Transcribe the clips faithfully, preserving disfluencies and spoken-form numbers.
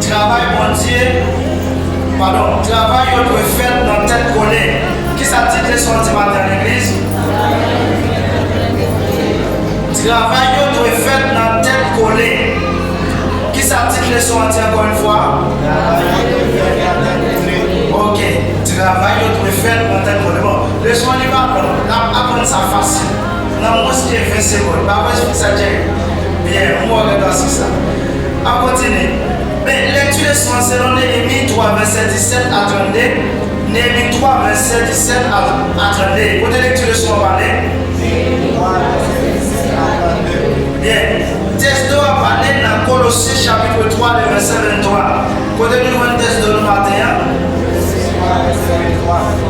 Travay Bondye, padon, travay yo dwe fèt nan tèt kole. Kisa tit leson an di maten an, legliz? Travay yo dwe fèt nan tèt kole. Kisa tit leson an di ankò yon fwa? Ok, travay yo dwe fèt nan tèt kole. Bon, leson an li pa long, n ap aprann sa fasil. Nan mwens ke ven segonn. Pa vre, sa Jerry? Byen, m wè w ret asou sa. N ap kontinye. Men, lekti leson an selon Neyemi twa, vèsè disèt a trannde. Neyemi twa, vèsè disèt a, a trannde. Kote lekti leson an pale? Byen. Tèks de a pale nan Kolosyen chapit twa, le vèsè venntwa. Kote nou jwenn tèks de nou maten an?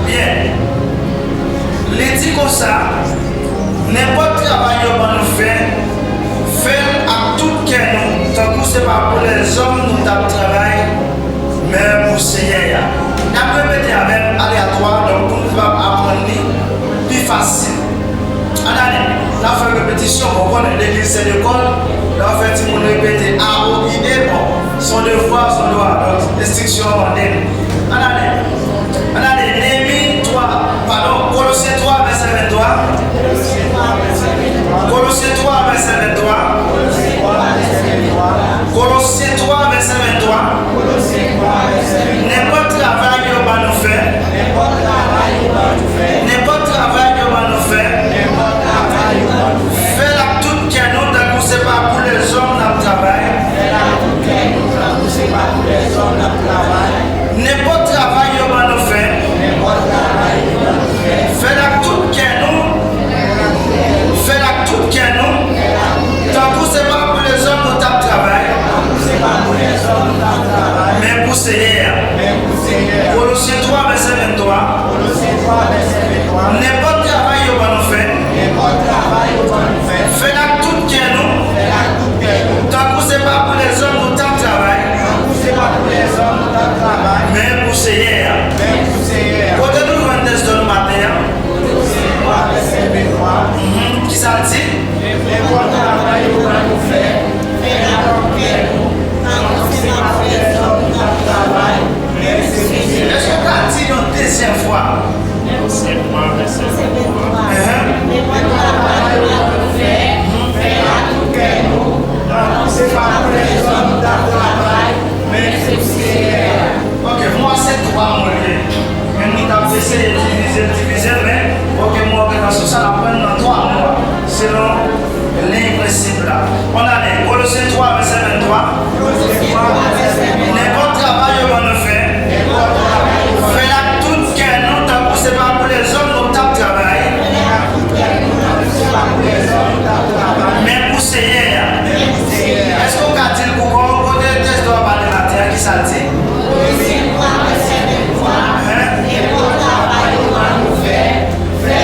Byen. Li di konsa, nenpòt travay yo ban nou fè, fè l ak tout kè nou, tankou se pa pou lèzòm nou t ap travay, men pou Seyè a. N ap repete avè m aleatwa, donk, pou nou kapab aprann li pi fasil. Ann ale, n ap fè repetisyon, bon, konnen legliz se lekòl, lè w fè timoun repete A O I E, bon, se yon devwa, se yon dwa, donk, enstriksyon an mande n. Ann ale. Ann ale, Neyemi twa, padon, Kolosyen twa, vèsè venntwa. Kolosyen twa, vèsè venntwa. Kolosyen twa, vèsè venntwa. Nenpòt travay yo ban nou fè. Nenpòt travay yo ban nou fè. Fè l ak tout kè nou, tankou se pa pou lèzòm n ap travay. Nenpòt travay yo ban nou fè. Fè l ak tout kè nou. Fè l ak tout kè nou. Tankou se pa pou lèzòm nou t ap travay. Men pou Seyè a. Kolosyen twa, vèsè venntwa. Nenpòt travay yo ban nou fè. Fè l ak tout kè nou. Tankou se pa pou lèzòm nou t ap travay. Men pou Seyè a. Kote nou jwenn tèks de nou maten an? Mhm. Kisa l di? Èske w ka di l yon dezyèm fwa? Kolosyen twa, vèsè venntwa. Nenpòt travay yo ban nou fè, fè l ak tout kè nou, tankou se pa pou lèzòm nou t ap travay, men se pou Seyè a. Ok, mwen se twa mo l ye. Men nou t ap eseye divize l, divize l, men, ok, mwen wè nan sou sa, n ap pran nan twa mo a, selon liy prensip la. Ann ale, Kolosyen twa, vèsè venntwa. Nenpòt travay yo ban nou fè, fè l ak tout kè nou, tankou se pa pou lèzòm nou t ap travay, men pou Seyè a. Èske w ka di l pou kò w? Kote tèks de a pale maten an, kisa l di? Nenpòt travay yo ban nou fè, fè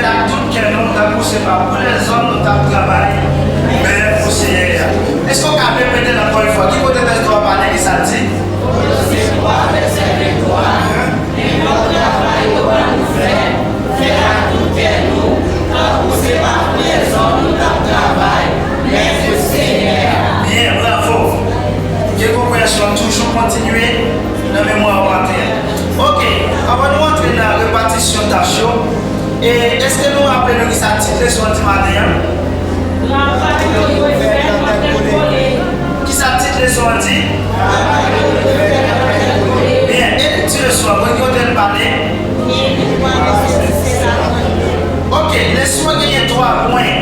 l ak tout kè nou, tankou se pa pou lèzòm nou t ap travay, men pou Seyè a. Èske w ka repete l ankò yon fwa? Ki kote tèks de a pale, kisa l di? Byen, bravo. Ke konpreyansyon an toujou kontinye nan memwa w maten an. Ok, anvan nou antre nan repatisyon tach yo, e èske nou raple nou kisa tit leson an di maten an? Travay yo dwe fèt nan tèt kole. Kisa tit leson an di? Byen, e lekti leson an, bò ki kote l pale? Ok, leson an genyen twa pwen.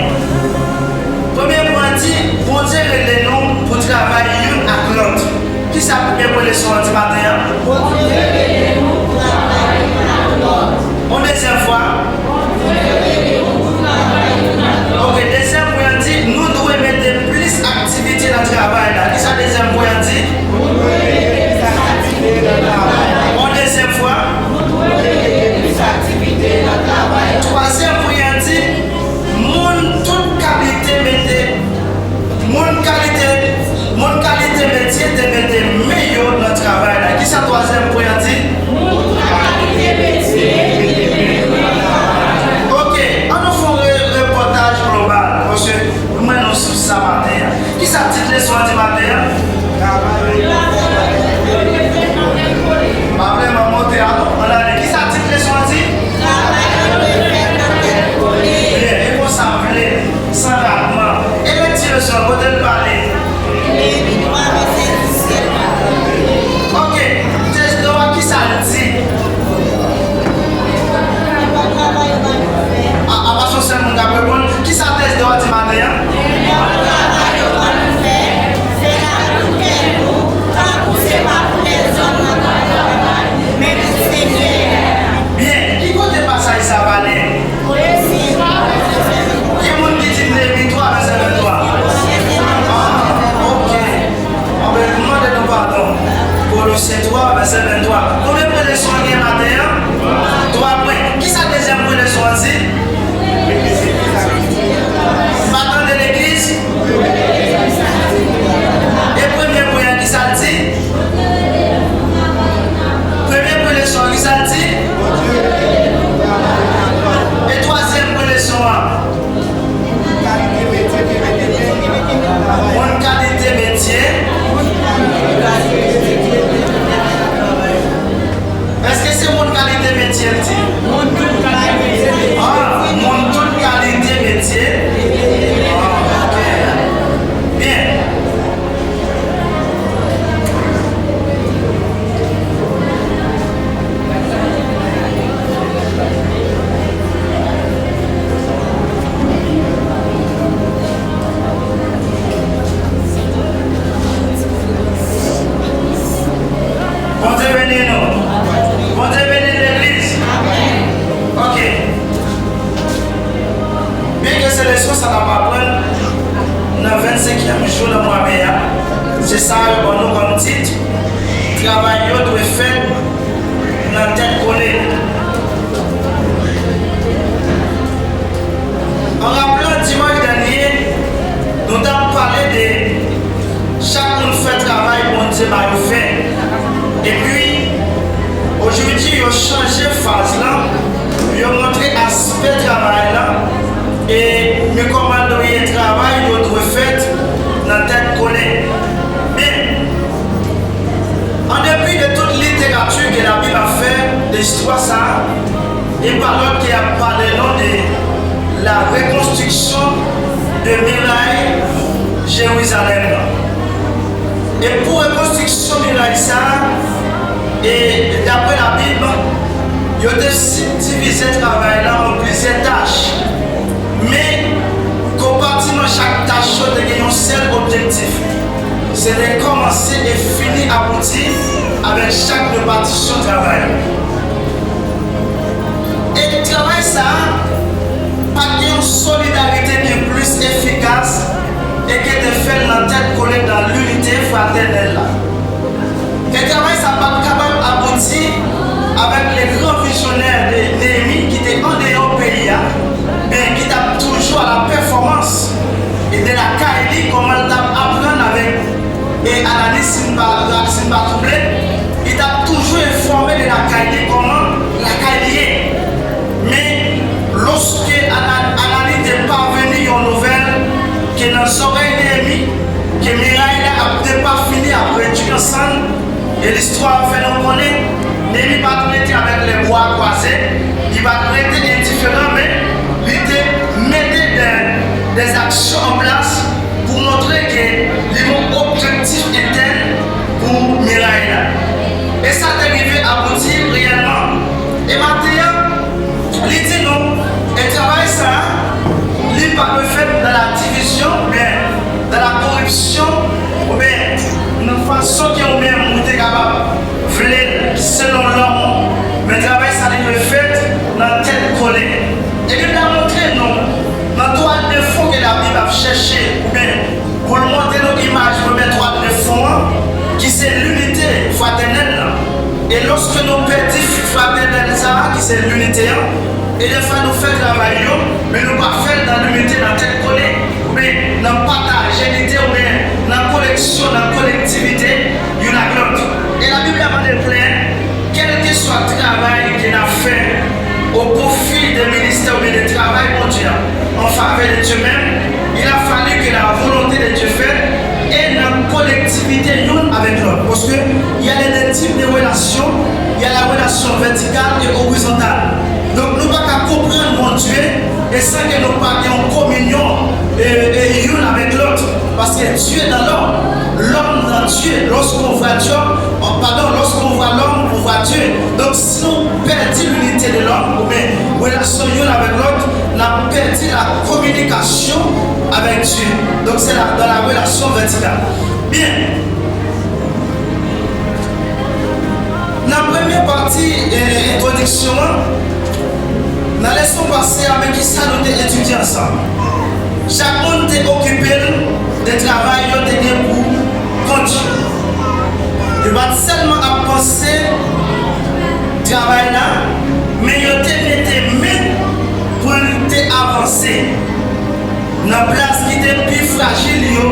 Premye pwen an di, Bondye rele nou pou travay youn ak lòt. Kisa premye pwen leson an di maten an? Bondye rele nou pou travay youn ak lòt. Yon dezyèm fwa. Ok, dezyèm pwen an di, nou dwe mete plis aktivite nan travay la. Kisa dezyèm pwen an di? Yon dezyèm fwa. Twazyèm pwen an di, moun tout kalite mete, moun kalite, moun kalite metye te mete men yo nan travay la. Kisa twazyèm pwen an di? Sèt venntwa. Konbyen pwen leson an gen maten an? Twa pwen. Kisa dezyèm pwen leson an di? Pa tande legliz. E premye pwen an, kisa l di? Premye pwen leson an, kisa l di? E twazyèm pwen leson an? Moun kalite metye. Èske se moun kalite metye l di? Moun tout kalite metye. Ah, moun tout kalite metye. Ah, ok. Byen. Bondye beni nou. Bondye beni legliz. Ok. Byenke se leson sa n ap aprann nan vennsenkyèm jou nan mwa me a, se sa yo ban nou kòm tit, travay yo dwe fèt nan tèt kole. An raple, dimanch dènye, nou t ap pale de chak moun fè travay Bondye ba yo fè. Epi, ojodi, yo chanje faz lan, yo montre aspè travay lan, e men kòman l dwe ye travay yo dwe fèt nan tèt kole. Men, an depi de tout literati ke Labib ap fè de istwa sa a, e pa lòt ke ap pale nou de la rekonstriksyon de miray Jerizalèm nan. E pou rekonstriksyon miray sa a, e dapre Labib, yo te sibdivize travay la an plizyè tach. Men, konpatiman chak tach yo te gen yon sèl objektif. Se te kòmanse e fini abouti avèk chak repatisyon travay. E travay sa a, pa t gen yon solidarite ki plis efikas e ke te fè l nan tèt kole nan linite fratènèl la. E travay sa pa t kapab abouti avèk le gran vizyonè de Neyemi ki te andeyò peyi a, men ki t ap toujou a la pèfòmans e de lakay li, kòman l t ap aprann avèk e Anani, si m pa, si m pa twouble, li t ap toujou enfòme de lakay li kòman lakay li ye. Men, lòske Ana-, Anani te paveni yon nouvèl ke nan zòrèy Neyemi, ke miray la ap depafini, ap redui an sann, e listwa fè nou konnen, Neyemi pa t rete avèk lè bwa kwaze, li pa t rete endiferan, men li te mete dè, dè aksyon an plas pou montre ke li gen yon objektif entèn pou miray la. E sa te rive abouti reyèlman. E maten an, li di nou, e travay sa a, li pa dwe fèt nan la divizyon, oubyen nan la koripsyon, oubyen nan fason ke ou menm ou te kapab vle l selon lòm ou, men travay sa li dwe fèt nan tèt kole. E Bib la montre nou, nan twa defo ke Labib ap chèche, oubyen pou l montre nou imaj premye twa defo an, ki se linite fratènèl lan. E lòske nou pèdi fratènèl sa a, ki se linite an, e defwa nou fè travay yo, men nou pa fè l nan linite, nan tèt kole, oubyen nan pataje lide, oubyen nan koleksyon, nan kolektivite, youn ak lòt. E Labib la mande klè, kèlkeswa travay ke n ap fè o pwofi de ministè oubyen de travay Bondye an, an favè de Dye menm, il a fallu que la volonté de Dieu faite e nan kolektivite youn avèk lòt. Paske y a de, de tip de relasyon, y a la relasyon vètikal e orizontal. Donk, nou pa ka konprann Bondye e san ke nou pa gen yon kominyon e, e youn avèk lòt. Parce que Dieu est dans l'homme, l'homme dans Dieu. Lorsqu'on voit Dieu, oh, pardon, lorsqu'on voit l'homme, on voit Dieu. Donk, si nou pèdi linite de lòm, oubyen relasyon youn avèk lòt, n ap pèdi la kominikasyon avèk Dye. Donk, se la, dans la relation verticale. Byen. Nan premye pati, e, entwodiksyon an, nan leson pase a, men kisa nou te etidye ansanm? Chak moun te okipe l de travay yo te gen pou kont yo. Yo Yo pa t sèlman ap panse travay la, men yo te mete men pou l te avanse. Nan plas ki te pi frajil yo,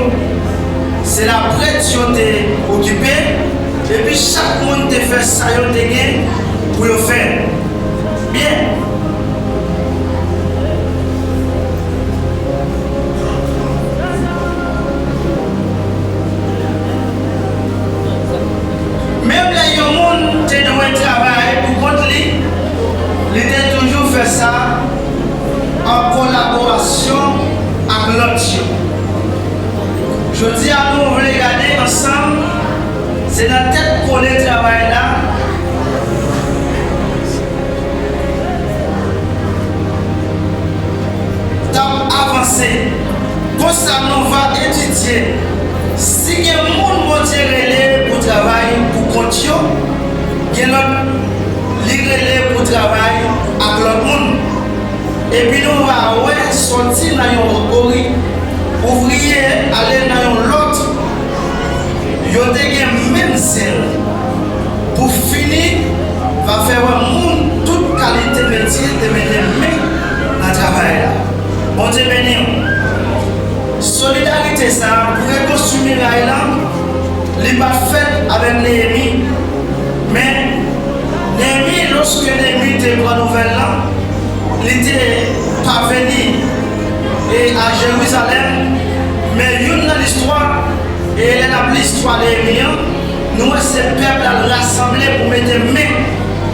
se laprès yo te okipe, epi chak moun te fè sa yo te gen pou yo fè. Byen. Menm lè yon moun te dwe travay pou kont li, li te toujou fè sa an kolaborasyon ak lòt yo. Jodi a, nou vle gade ansanm, se nan tèt kole travay la t ap avanse. Konsa, nou va etidye si gen moun Bondye rele pou travay pou kont yo, gen lòt li rele pou travay ak lòt moun. Epi nou va wè sòti nan yon ori-, ouvriye ale nan yon lòt, yo te gen menm zèl. Pou fini, va fè wè moun tout kalite metye te mete men nan travay la. Bondye beni w. Solidarite sa a pou rekonstwi miray la, li pa t fèt avèk Neyemi. Men, Neyemi, lòske Neyemi te pran nouvèl la, li te paveni e a Jerizalèm. Men youn nan listwa, e lè n ap li istwa Neyemi an, nou wè se pèp la l rasanble pou mete men,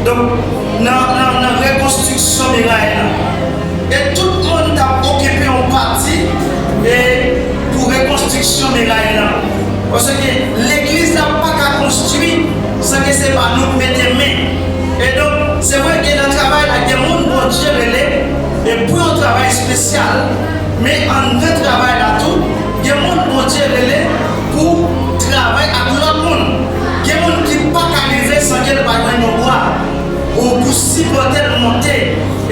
donk, nan, nan, nan rekonstriksyon miray la. E tout moun t ap okipe yon pati e pou rekonstriksyon miray la. Paske legliz la pa ka konstwi san ke se pa nou k mete men. E donk, se vre ke nan travay la, gen moun Bondye rele e pou yon travay espesyal, men anndan travay la tou, gen moun Bondye rele pou travay ak lòt moun. Gen moun ki pa ka rive san ke l pa jwenn yon bra ou pou sipòte l monte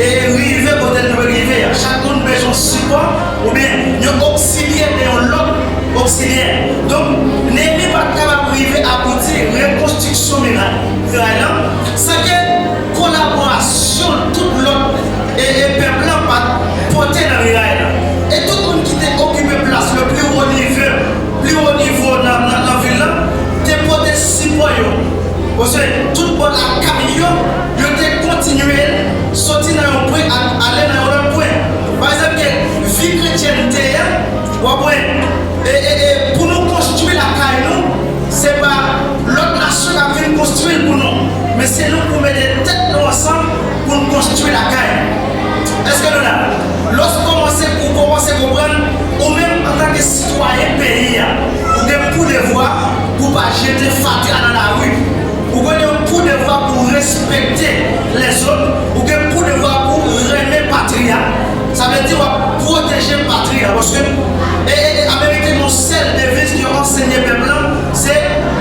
e rive kote l dwe rive a. Chak moun bezwen sipò oubyen yon oksilyè de yon lòt oksilyè. Donk, Neyemi pa t kapab rive abouti rekonstriksyon miray, miray lan san ke kolaborasyon tout lòt e, e pèp lan pa t pote nan miray lan. E tout moun ki te okipe plas le plus haut niveau, pli wo nivo nan, nan, nan vil lan, te pote sipò yo. Paske tout bò lakay yo, yo te kontinye soti nan yon pwen al-, ale nan yon lòt pwen. Pa egzanp, gen vi kretyènte a, w ap wè, e, e, e, pou nou konstwi lakay nou, se pa lòt nasyon k ap vin konstwi l pou nou, men se nou pou mete tèt nou ansanm pou n konstwi lakay nou. Èske nou la? Lòske w kòmanse, ou kòmanse konprann, ou menm antanke sitwayen peyi a, ou gen pou devwa pou pa jete fatra nan lari. Ou gen pou devwa pou respekte lèzòt. Ou gen pou devwa pou renmen patri a. Sa vle di w ap pwoteje patri a. Paske, e, e, e, Ameriken gen yon sèl deviz ke yo ansenye pèp lan, se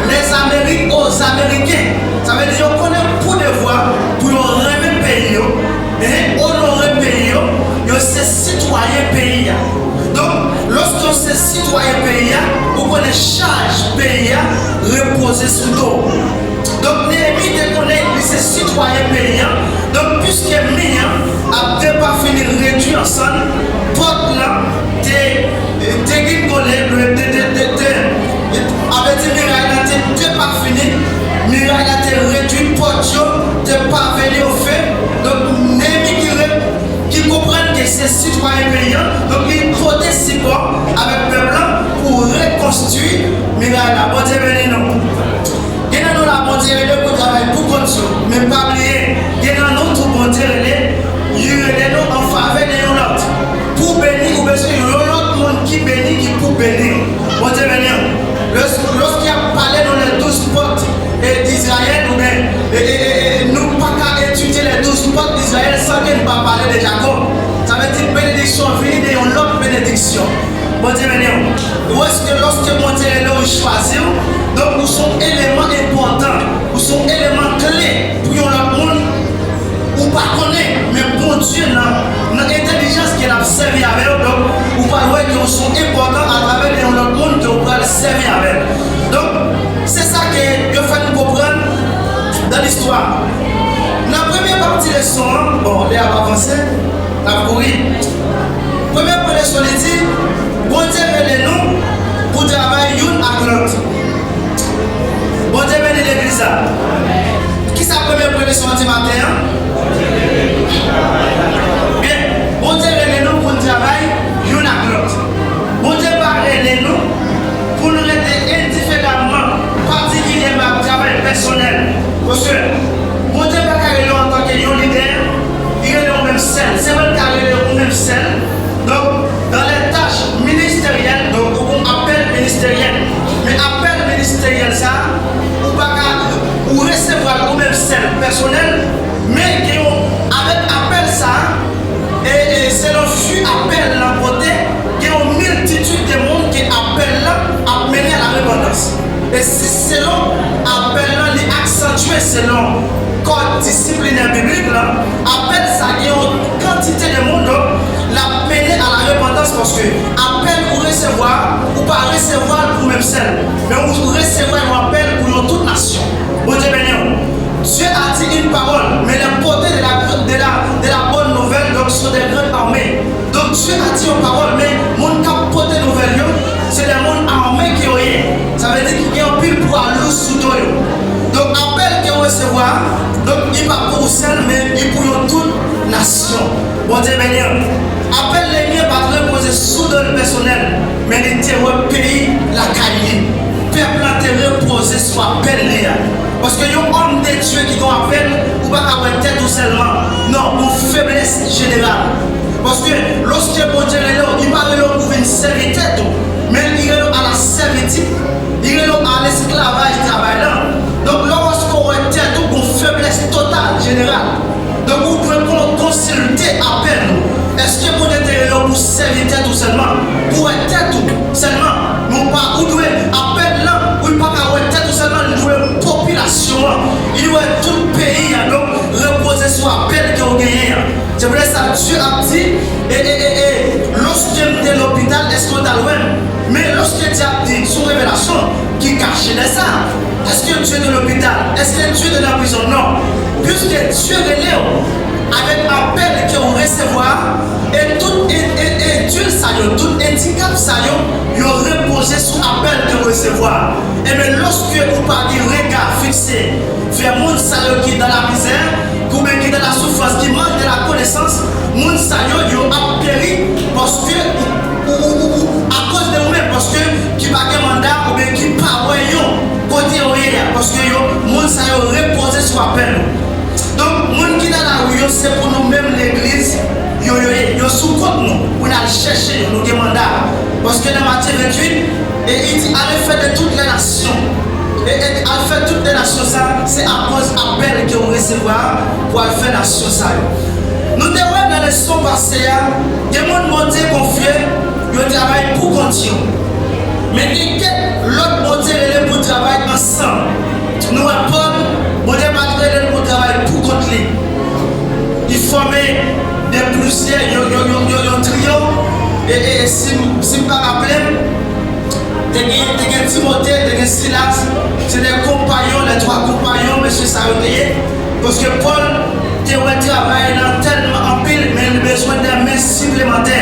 Les Amériques aux Américains. Sa vle di yo konnen pou devwa pou yo renmen peyi yo, e onore peyi yo, yo se sitwayen peyi a. Donk, lòske w se sitwayen peyi a, ou konnen chaj peyi a repoze sou do w. Donk, Neyemi te konnen li se sitwayen peyi a. Donk, piske mi an ap depafini, redui an sann, pòt lan te, te gingole, te, te, te, te, avèti miray lan te depafini, miray la te redui, pòt yo te paveni o fe. Donk, Neyemi ki re-, ki konprann ke se sitwayen peyi an, donk li pote sipò avèk pèp lan pou rekonstwi miray la. Bondye beni nou. Gen nan nou la, Bondye rele pou travay pou kont yo, men pa bliye, gen nan nou tou Bondye rele, li rele nou an favè de yon lòt. Pou beni, ou bezwen yon lòt moun ki beni, ki pou beni w. Bondye beni w. Lòs-, lòske y ap pale nou lè douz pòt e Izrayèl, oubyen, e, e, e, e, nou pa ka etidye lè douz pòt Izrayèl san ke n pa pale de Jakòb. Sa vle di benediksyon vini de yon lòt benediksyon. Bondye beni w. Ou wè ke lòske Bondye rele w, li chwazi w, donk ou se yon eleman enpòtan, ou se yon eleman kle pou yon lòt moun. Ou pa konnen, men Bondye nan, nan entèlijans ke l ap sèvi avè w, donk, ou pral wè ke w se yon enpòtan atravè de yon lòt moun ke w pral sèvi avè l. Donk, se sa ke yo fè n Nan premye pati leson an, bon, lè ap avanse, n ap kouri. Premye pwen leson li di, Bondye rele nou pou travay youn ak lòt. Bondye beni legliz la. Kisa premye pwen leson an di maten an? Byen, Bondye rele nou pou n travay youn ak lòt. Bondye pa rele nou pou n rete endiferaman, patikilyèman ak travay pèsonèl. Paske Bondye pa ka rele w antanke yon lidè, li rele w menm sèl. Se vre l ka rele w menm sèl. Donk, dans les tâches ministérielles, donk, ou gon apèl ministeryèl. Men apèl ministeryèl sa a, ou pa ka, ou resevwa l ou menm sèl, pèsonèl, men gen yon, avèk apèl sa a, e, e selon fi apèl lan pote, gen yon miltitid de moun ke apèl lan ap mennen a la repantans. E si selon apèl lan li aksantye selon kòd disiplinè biblik lan, apèl sa gen yon kantite de moun, donk, l ap mennen a la repantans, paske apèl ou resevwa, ou pa resevwa l pou menm sèl, men ou resevwa yon apèl pou yon tout nasyon. Bondye beni w. Dieu a dit une parole, mais les porteurs de la, de la, de la bonne nouvelle, donc, sont des grandes armées. Donk, Dye a di yon pawòl, men moun k ap pote nouvèl yo, se de moun ame ke yo ye. Sa vle di ki gen anpil pwa lou sou do yo. Donk, apèl ke w resevwa a, donk, li pa pou ou sèl, men li pou yon tout nasyon. Bondye beni w. Apèl Lemye pa t repoze sou do l pèsonèl, men li te wè peyi lakay li. Pèp la te repoze sou apèl li a. Paske yon òm de Dye ki gen yon apèl, ou pa ka wè tèt ou sèlman. Non, yon feblès jeneral. Paske lòske Bondye rele w, li pa rele w pou vin sèvi tèt ou, men li rele w a la sèvitid, li rele w a lesklavaj travay lan. Donk, lè w wè w wè tèt ou gon feblès total, jeneral, donk ou dwe kon-, konsilte apèl ou. Èske Bondye te rele w pou sèvi tèt ou sèlman, pou wè tèt ou sèlman? Men w pa, ou dwe, apèl lan, ou pa ka wè tèt ou sèlman, li dwe popilasyon an, li dwe tout peyi a. Donk, repoze sou apèl ke w genyen an. Se pou sa Dye ap di, e, e, e, e, lòske m te lopital, èske w t al wè m? Men lòske Dye ap di, sou revelasyon ki kache dèyè sa, èske Dye te lopital? Èske Dye te nan prizon? Non. Piske Dye rele w avèk apèl ke w resevwa, e tout e, e, etid sa yo, tout endikap sa yo, yo repoze sou apèl ke w resevwa. Ebyen, lòske ou pa gen rega fikse vè moun sa yo ki dans la misère, oubyen ki dans la souffrance, ki mank de la konesans, moun sa yo, yo ap peri paske ou, ou, ou, ou, ou, akoz de ou menm, paske ki pa gen manda oubyen ki pa wè yo kote yo ye a, paske yo, moun sa yo repoze sou apèl ou. Donk, moun ki nan lari yo, se pou nou menm legliz, yo, yo ye, yo sou kont nou, pou n al chèche yo, nou gen manda. Paske nan Matye venntuit, e li di, allez faire de toutes les nations. E, e al fè tout de nasyon sa, se akoz apèl ke w resevwa pou al fè nasyon sa yo. Nou te wè nan leson pase a, gen moun Bondye konfye, yo travay pou kont yo. Men gen kèk lòt Bondye rele pou travay ansanm. Nou wè Pòl, Bondye pa t rele l pou travay pou kont li. Li fòme de plizyè, yon, yon, yon, yon, yon triyo. E, e, e si m, si m pa raple m, te gen, te gen Timote, te gen Silas, se de konpayon, les trois compagnons, mesye sa yo te ye. Paske Pòl te wè travay lan tèlman anpil, men li bezwen de men siplemantè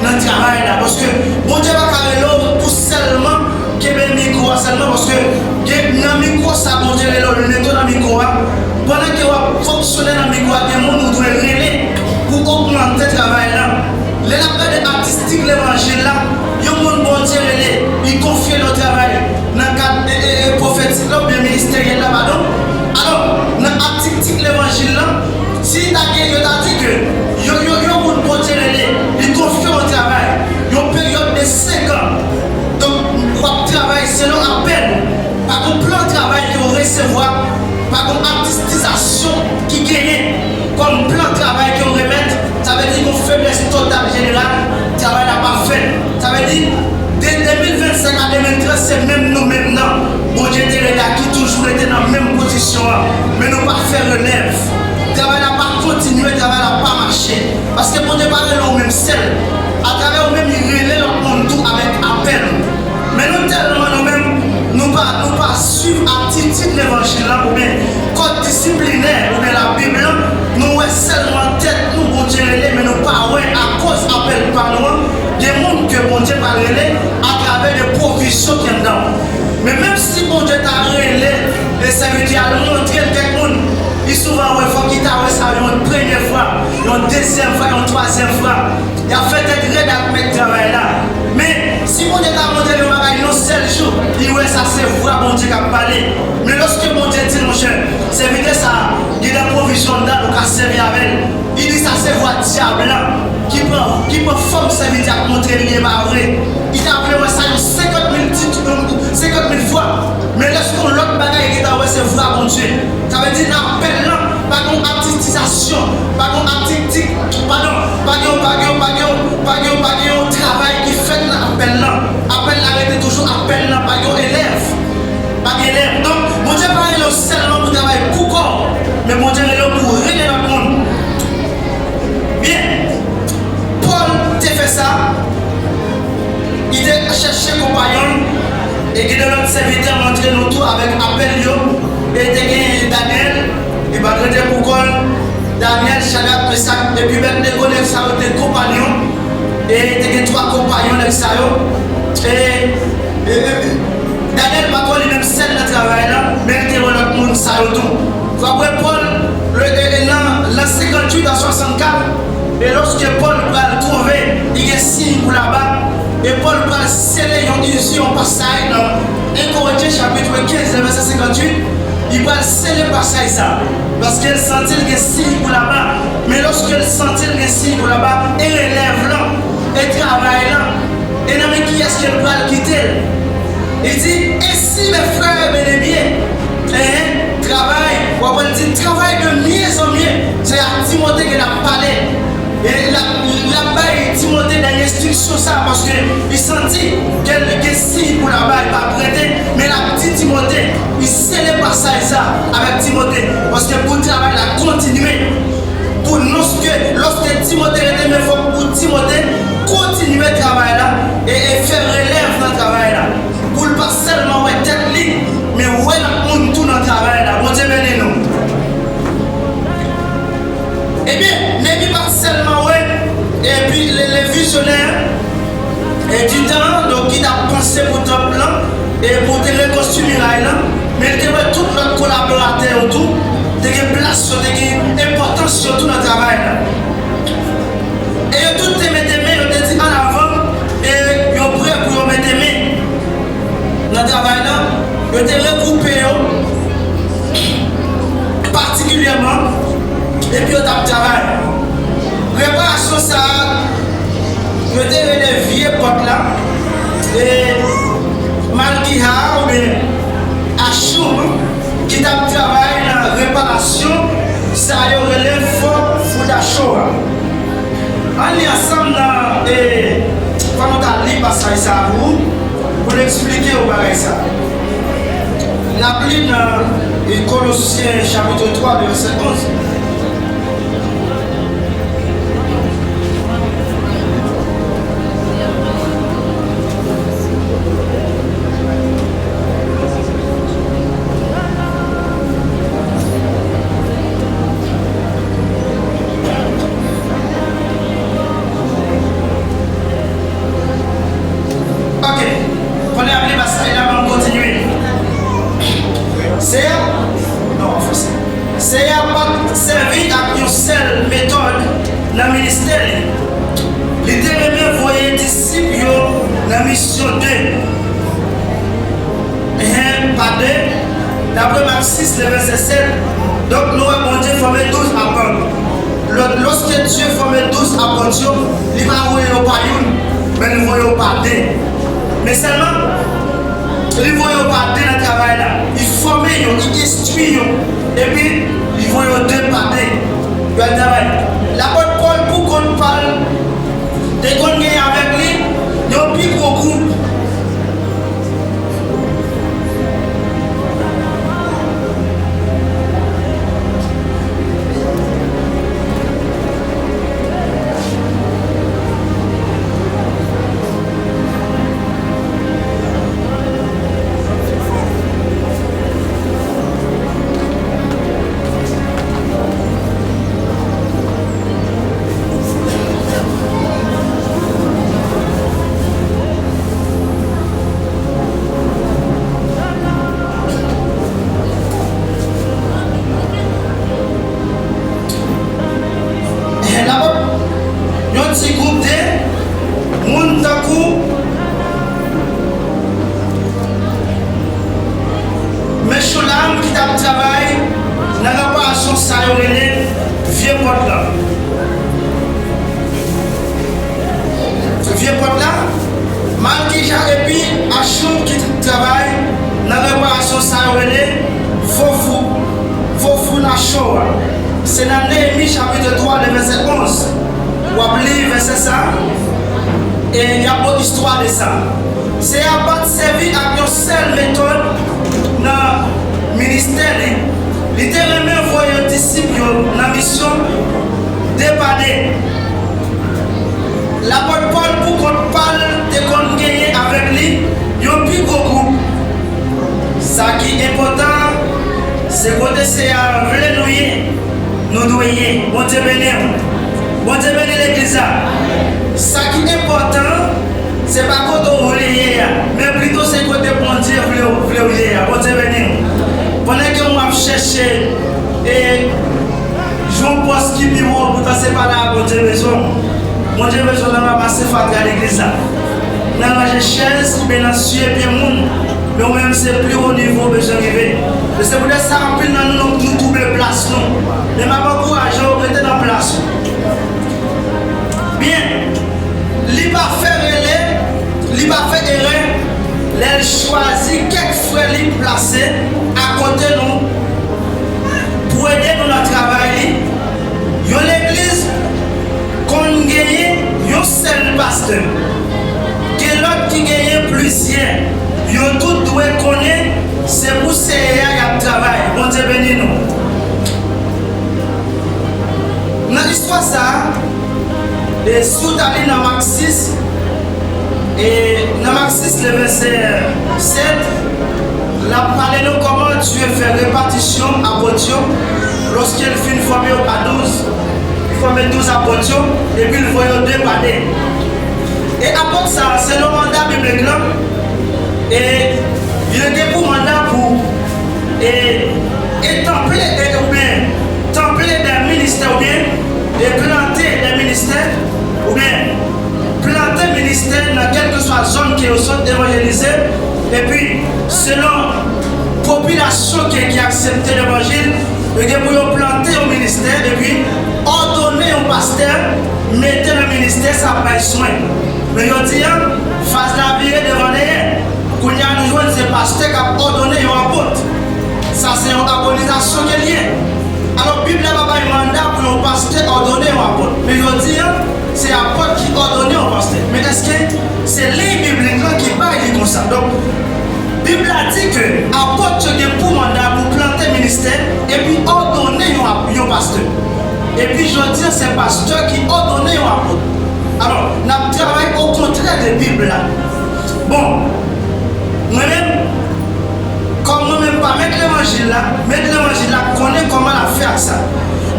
nan travay la. Paske Bondye pa ka rele w pou sèlman kenbe mikwo a sèlman, paske gen nan mikwo sa Bondye rele w, li mete w nan mikwo a. Pandan ke w ap fonksyone nan mikwo a, gen moun ou dwe rele pou ogmante travay la. Lè n ap gade atistik levanjil la, yon moun Bondye rele, li konfye l yon travay nan kad, e, e, e, pwofetik la oubyen ministeryèl la, padon. Alò, nan atistik levanjil la, si ta gen, yo ta di ke yo, yo, yon moun Bondye rele, li konfye w yon travay, yon peryòd de senk an. Donk, w ap travay selon apèl ou. Pa gon plan travay ke w resevwa, pa gon atistizasyon ki genyen kòm plan travay ke w remèt, sa vle di gon feblès total jeneral, travay la pa fèt. Sa vle di, de de mil vennsenk a de mil trant, se menm nou menm nan Bondye te rele a ki toujou rete nan menm pozisyon an, men nou pa fè relèv. Travay la pa kontinye, travay la pa mache. Paske Bondye pa rele w menm sèl. Atravè ou menm, li rele lòt moun tou avèk apèl. Men nou tèlman nou menm, nou pa, nou pa swiv atitid Levanjil la, oubyen kòd disiplinè, oubyen Labib lan, nou wè sèlman tèt nou Bondye rele, men nou pa wè akoz apèl pa nou an, gen moun ke Bondye pral rele atravè de pwovizyon ki anndan w. Men menm si Bondye ta rele e sèvitè al montre l kèk moun, li souvan wè fòk li ta wè sa yon premyè fwa, yon dezyèm fwa, yon twazyèm fwa. Y ap fè tèt rèd ak mèt travay la. Men, si Bondye ta montre l yon bagay yon sèl jou, li wè sa se vwa Bondye k ap pale. Men lòske Bondye di l, monchè, sèvitè sa a, li nan pwovizyon anndan l, ou ka sèvi avè l. Li di sa se vwa dyab la ki pran, ki pran fòm sèvitè ap montre l, li e pa vre. Li ta vle wè sa yon senkant mil tit, senkant mil fwa. Men lòske yon lòt bagay, li ta wè se vwa Bondye. Sa vle di nan apèl lan, pa gen yon atitizasyon, pa gen yon atiti-, padon, pa gen, pa gen, pa gen, pa gen, pa gen yon travay ki fèt nan apèl lan. Apèl la rete toujou apèl lan, pa gen yon elèv. Pa gen elèv. Donk, Bondye pa rele w sèlman pou travay pou kò w, men Bondye rele w pou rele lòt moun. Byen. Pòl te fè sa. Li te chèche konpayon l, e gen de lòt sèvitè m montre nou tou avèk apèl yo. E te gen Danyèl, li pa t rete pou kò l. Danyèl, Chadrak, Mesak, epi Abèdnego, nèg sa yo te konpayon. E te gen twa konpayon nèg sa yo. E, e, e, Danyèl pa twò li menm sèl nan travay la, men li te wè lòt moun sa yo tou. Apre Pòl, le, e, e, nan, nan senkantuit a swasannkat, e lòske Pòl pral twouve li gen siy pou laba, e Pòl pral sele yon izi, yon pasaj nan en Korentyen chapit kenz, vèsè senkantuit, li pral sele pasaj sa, paske l santi l gen siy pou laba. Men lòske l santi l gen siy pou laba, e relèv lan, e travay lan, e nan men kiyès ke l pral kite l? Li di, ainsi, mes frères bien-aimés, hein, travail, w ap wè l di, travail de mieux en mieux. Se ak Timote ke l ap pale. E l ap, l ap bay Timote dènye enstriksyon sa, paske li santi ke l gen siy pou laba, li pa prete, men l ap di Timote, li sele pasaj sa avèk Timote, paske pou travay la kontinye. Pou lòske, lòske Timote rete, men fòk pou Timote kontinye travay la e, e fè relèv nan travay la. Pou l pa sèlman wè tèt li, men wè lòt moun tou nan travay la. Bondye beni nou. Ebyen, Neyemi pa t sèlman wè, epi le, le vizyonè, e di tan, donk, ki t ap panse pou tanp lan, e pou te rekonstwi miray lan, men l te wè tout lòt kolaboratè yo tou, te gen plas yo, te gen enpòtans yo tou nan travay la. E yo tout te mete men, yo te di, "An avan," e yo prè pou yo mete men nan travay la, yo te regwoupe yo patikilyèman, epi yo t ap travay. Reparasyon sa a, yo te rele vye pòt la, e Malkiha oubyen Achou, ki t ap travay nan reparasyon sa yo rele fò Foudacho a. Ann li ansanm nan, e, fò nou ta li pasaj sa a pou, pou n eksplike w bagay sa a. N ap li nan, e, Kolosyen chapit twa, vèsè onz. Ok. Kounye a, m li pasaj la, ban m kontinye. Seyè, non, an fransè. Seyè a pa t sèvi ak yon sèl metòd nan ministè li. Li te renmen voye disip yo nan misyon de. Enhen, pa de. Daprè Mak sis, le vèsè sèt, donk, nou wè Bondye fòme douz apot. Lò-, lòske Dye fòme douz apot yo, li pa voye yo pa youn, men li voye yo pa de. Men sèlman, li voye yo pa de nan travay la. Li fòme yo, li enstwi yo, epi li voye yo de pa de. Yo al travay. Lapot Pòl, pou kont pa l, te konn gen avèk li yon pi gwo gwoup. Ti gwoup de moun tankou Mechoulam ki t ap travay nan reparasyon sa yo rele vye pòt la. Vye pòt la, Malkija epi Achou ki t ap travay nan reparasyon sa yo rele fofou, fofou nacho a. Se nan Neyemi chapit twa, le vèsè onz. W ap li vèsè sa a, e y ap ba w istwa de sa. Senyè a pa t sèvi ak yon sèl metòd nan ministè li. Li te renmen voye disip yo nan misyon de pa de. Lapòt Pòl, pou kont pa l, te konn genyen avèk li yon pi gwo gwoup. Sa ki enpòtan an, se kote Senyè a vle nou ye, nou dwe ye. Bondye beni w. Bondye beni legliz la. Sa ki enpòtan an, se pa kote w vle ye a, men plito se kote Bondye vle w, vle w ye a. Bondye beni w. Pandan ke w ap chèche e jwenn pòs ki pi wo, poutan se pa la a Bondye bezwen w. Bondye bezwen w nan ranmase fatra legliz la, nan ranje chèz oubyen nan siye pye moun. Men ou menm, se pli wo nivo w bezwen rive. E se poutèt sa, anpil nan nou, nou, nou twouble plas nou. Men m ap ankouraje w, rete nan plas ou. Byen, li pa fè rele, li pa fè erè lè l chwazi kèk frè li plase akote nou pou ede nou nan travay li. Yon legliz konn genyen yon sèl pastè. Gen lòt ki genyen plizyè. Yo tout dwe konnen se pou Seyè a y ap travay. Bondye beni nou. Nan istwa sa a, e si w ta li nan Mak sis, e nan Mak sis, le vèsè sèt, l ap pale nou kòman Dye fè repatisyon apot yo, lòske l fin fòme yo pa douz. Li fòme douz apot yo, epi l voye yo de pa de. E apot sa a, selon manda biblik lan, e yo gen pou manda pou e, e tanple, e, oubyen tanple de ministè, oubyen e plante de ministè, oubyen plante ministè nan kèlkeswa zòn ke yo sot evanjelize, epi selon popilasyon ki, ki aksepte levanjil, yo gen pou yo plante yon ministè, epi òdone yon pastè, mete nan ministè sa ap bay swen. Men jodi a, faz la vire devan dèyè. Kounye a, nou jwenn se pastè k ap òdone yon apot. Sa se yon abonizasyon ke l ye. Alò, Bib la pa bay manda pou yon pastè òdone yon apot. Men jodi a, se apot ki òdone yon pastè. Men èske se liy biblik lan ki bay li konsa? Donk, Bib la di ke apot yo gen pou manda pou plante ministè epi òdone yon ap-, yon pastè. Epi jodi a, se pastè ki òdone yon apot. Alò, n ap travay okontrè de Bib la. Bon, mwen menm, kòm mwen menm pa mèt levanjil la, mèt levanjil la konnen kòman l ap fè ak sa.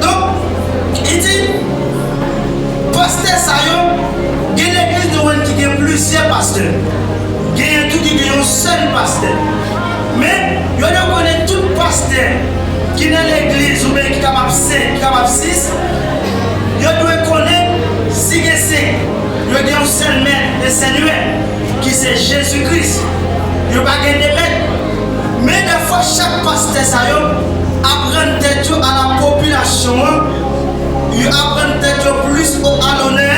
Donk, li di, pastè sa yo, gen legliz nou wè ki gen plizyè pastè. Genyen tou ki gen yon sèl pastè. Men, yo dwe konnen tout pastè ki nan legliz oubyen ki kapab senk, ki kapab sis, yo dwe konnen si gen senk, yo gen yon sèl mèt e senyè, ki se Jezi Kris. Yo pa gen de mèt. Men dèfwa, chak pastè sa yo ap rann tèt yo a la popilasyon an, yo ap rann tèt yo plis o, a lonè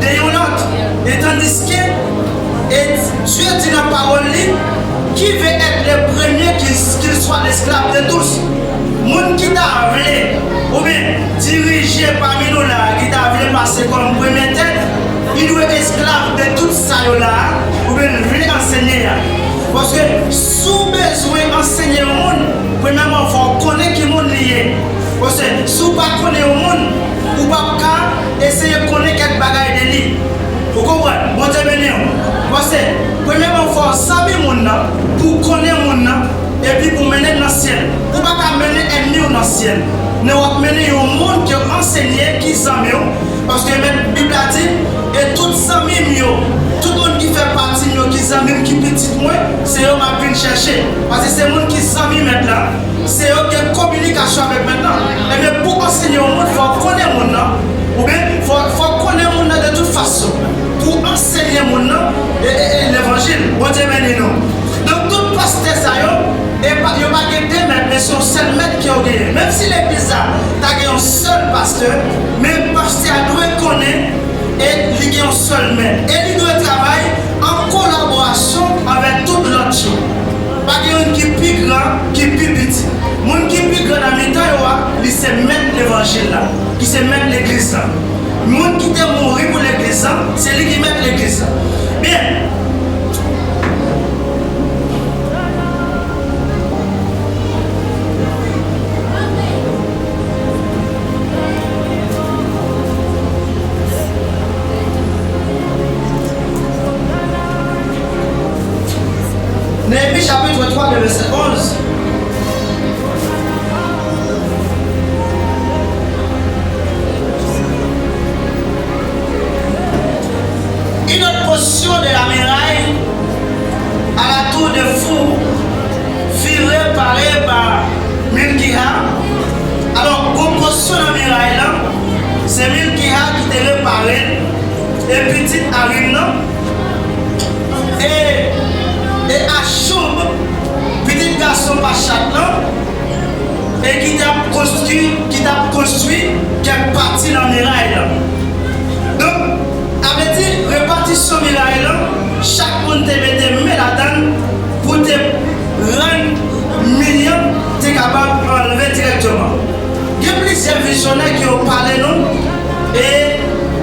de yon lòt. E tandiske, e Dye di nan pawòl li, qui veut être le premier, qu'il, qu'il soit l'esclave de tous. Moun ki ta vle, oubyen dirije pami nou la a, ki ta vle pase kòm premye tèt, li dwe esklav de tout sa yo la a, oubyen l vle ansenye a. Paske si w bezwen ansenye yon moun, premyèman, fò w konnen ki moun li ye. Paske si w pa konnen yon moun, ou p ap ka eseye konnen kèk bagay de li. Ou konprann? Bondye beni w. Paske, premyèman, fò w zanmi moun nan, pou w konnen moun nan, epi pou w mennen l nan syèl. Ou pa ka mennen ènmi w nan syèl. Men w ap mennen yon moun ke w ansenye ki zanmi w. Paske men Bib la di, e tout zanmi m yo, tout moun ki fè pati m yo, ki zanmi m, ki pitit mwen, se yo m ap vin chèche. Paske se moun ki zanmi mèt la. Se yo ki gen kominikasyon avèk mèt la. Ebyen, pou w ansenye yon moun, fò w konnen moun nan. Oubyen, fò, fò w konnen moun nan de Menm si legliz la ta gen yon sèl pastè, men pastè a dwe konnen e li gen yon sèl mèt. E li dwe travay an kolaborasyon avèk tout lòt yo. Pa gen youn ki pi gran, ki pi piti. Moun ki pi gran nan mitan yo a, li se mèt levanjil la, ki se mèt legliz la. Moun ki te mouri pou legliz la, se li ki mèt legliz la. Byen. Néhémi chapitre trois, le verset onze. Une autre portion de la muraille à la tour de fou fut réparée par Milkiha. Alò, gwo pòsyon nan miray lan, se Milkiha ki te repare l, e pitit Harim nan, e, e Achoub, pitit gason Pachat lan, e ki t ap konstwi, ki t ap konstwi kèk pati nan miray lan. Donk, sa vle di, repatisyon miray lan, chak moun te mete men ladan l pou te rann mi an te kapab anlve dirèkteman. Gen plizyè vizyonè ki yo pale nou e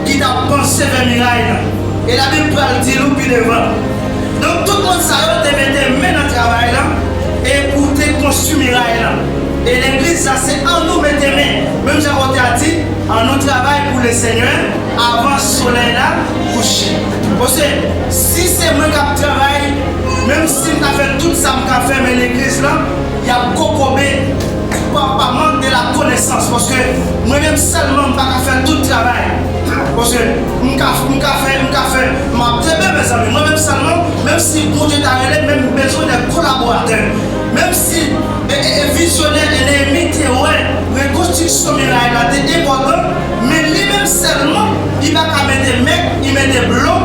ki t ap panse vè miray lan. E Labib pral di nou pi devan. Donk, tout moun sa yo te mete men nan travay lan e pou te konstwi miray lan. E legliz la, se an nou mete men. Menm jan otè a di, an nou travay pou Lesenyè avan solèy la kouche. Paske si se mwen k ap travay, menm si m ta fè tout sa m ka fè, men legliz lan, y ap kokobe pa, pa mank de la konesans. Paske mwen menm sèlman, m pa ka fè tout travay. Paske m ka, m ka fè, m ka fè, m ap kenbe, mezanmi. Mwen menm sèlman, menm si Bondye ta rele, men m bezwen de kolaboratè. Menm si, e, e, e vizyonè Néhémi te wè rekonstriksyon miray la te enpòtan, men li menm sèlman, li pa ka mete mèt, li mete blo,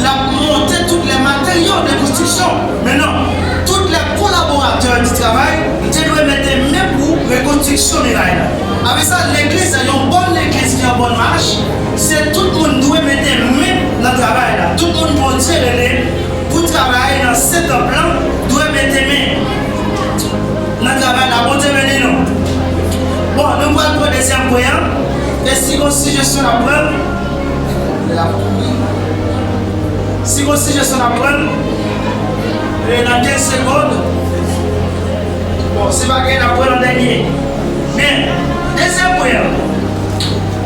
l ap monte tout lè materyo de konstriksyon. Men non, tout lè kolaboratè di travay, te dwe mete men pou rekonstriksyon miray la. Avèk sa, legliz la, yon bòn legliz ki an bòn mach, se tout moun dwe mete men nan travay la. Tout moun Bondye rele pou travay nan sen tanp lan dwe mete men nan travay la. Bondye beni nou. Bon, nou pral pran dezyèm pwen an. E si gon sijesyon n ap pran, si gon sijesyon n ap pran, e nan kenz segonn. Bon, si pa gen, n ap pran nan dènye. Men, dezyèm pwen an.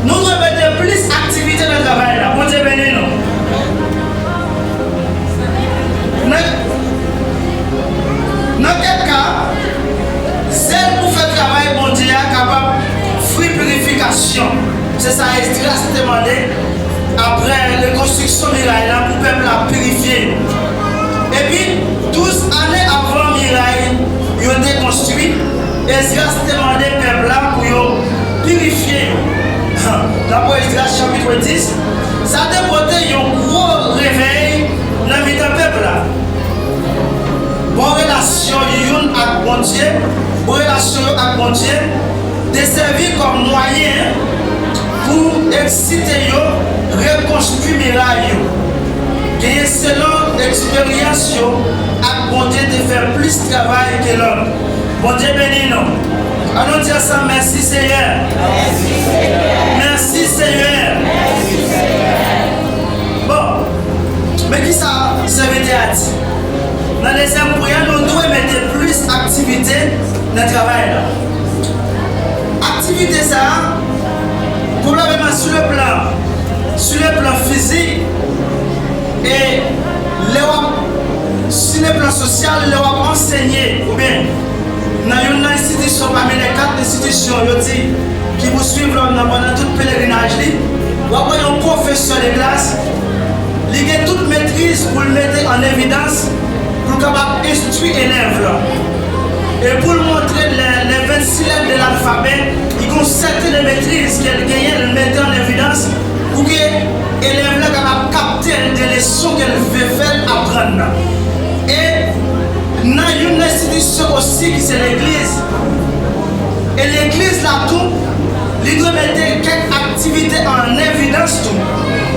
Nou dwe mete plis aktivite nan travay la. Bondye beni nou. Nan, nan kèk ka, zèl pou fè travay Bondye a kapab fri pirifikasyon. Se sa Esdras te mande apre rekonstriksyon miray la pou pèp la pirifye yo. Epi, douz ane avan miray yo te konstwi, Esdras te mande pèp la pou yo pirifye yo. Dapre Esdras chapit dis, sa te pote yon gwo revèy nan mitan pèp la. Bon relasyon youn ak Bondye, bon relasyon yo ak Bondye, te sèvi kòm mwayen pou eksite yo rekonstwi miray yo. Genyen selon eksperyans yo ak Bondye te fè plis travay ke lòt. Bondye beni nou. Ann nou di ansanm, mèsi Seyè. Mèsi Seyè. Bon, men kisa sèvitè a di? Nan dezyèm pwen an, nou dwe mete plis aktivite nan travay la. Aktivite sa a, pwoblèm nan sou le plan, sou le plan fizik, e lè w ap, sou le plan sosyal, lè w ap ansenye, oubyen nan youn nan enstitisyon pami lè kat enstitisyon yo di ki pou swiv lòm nan pandan tout pelerinaj li, w ap wè yon pwofesè de klas, li gen tout metriz pou l mete an evidans, pou l kapab enstwi elèv la. E pou l montre lè, lè vennsis lèt de lalfabè, li gen yon sèten de metriz ke l genyen, l mete an evidans pou ke elèv la kapab kapte de leson ke l vle fè l aprann nan. E nan youn nan enstitisyon osi ki se legliz, E legliz la tou, li dwe mete kèk aktivite an evidans tou,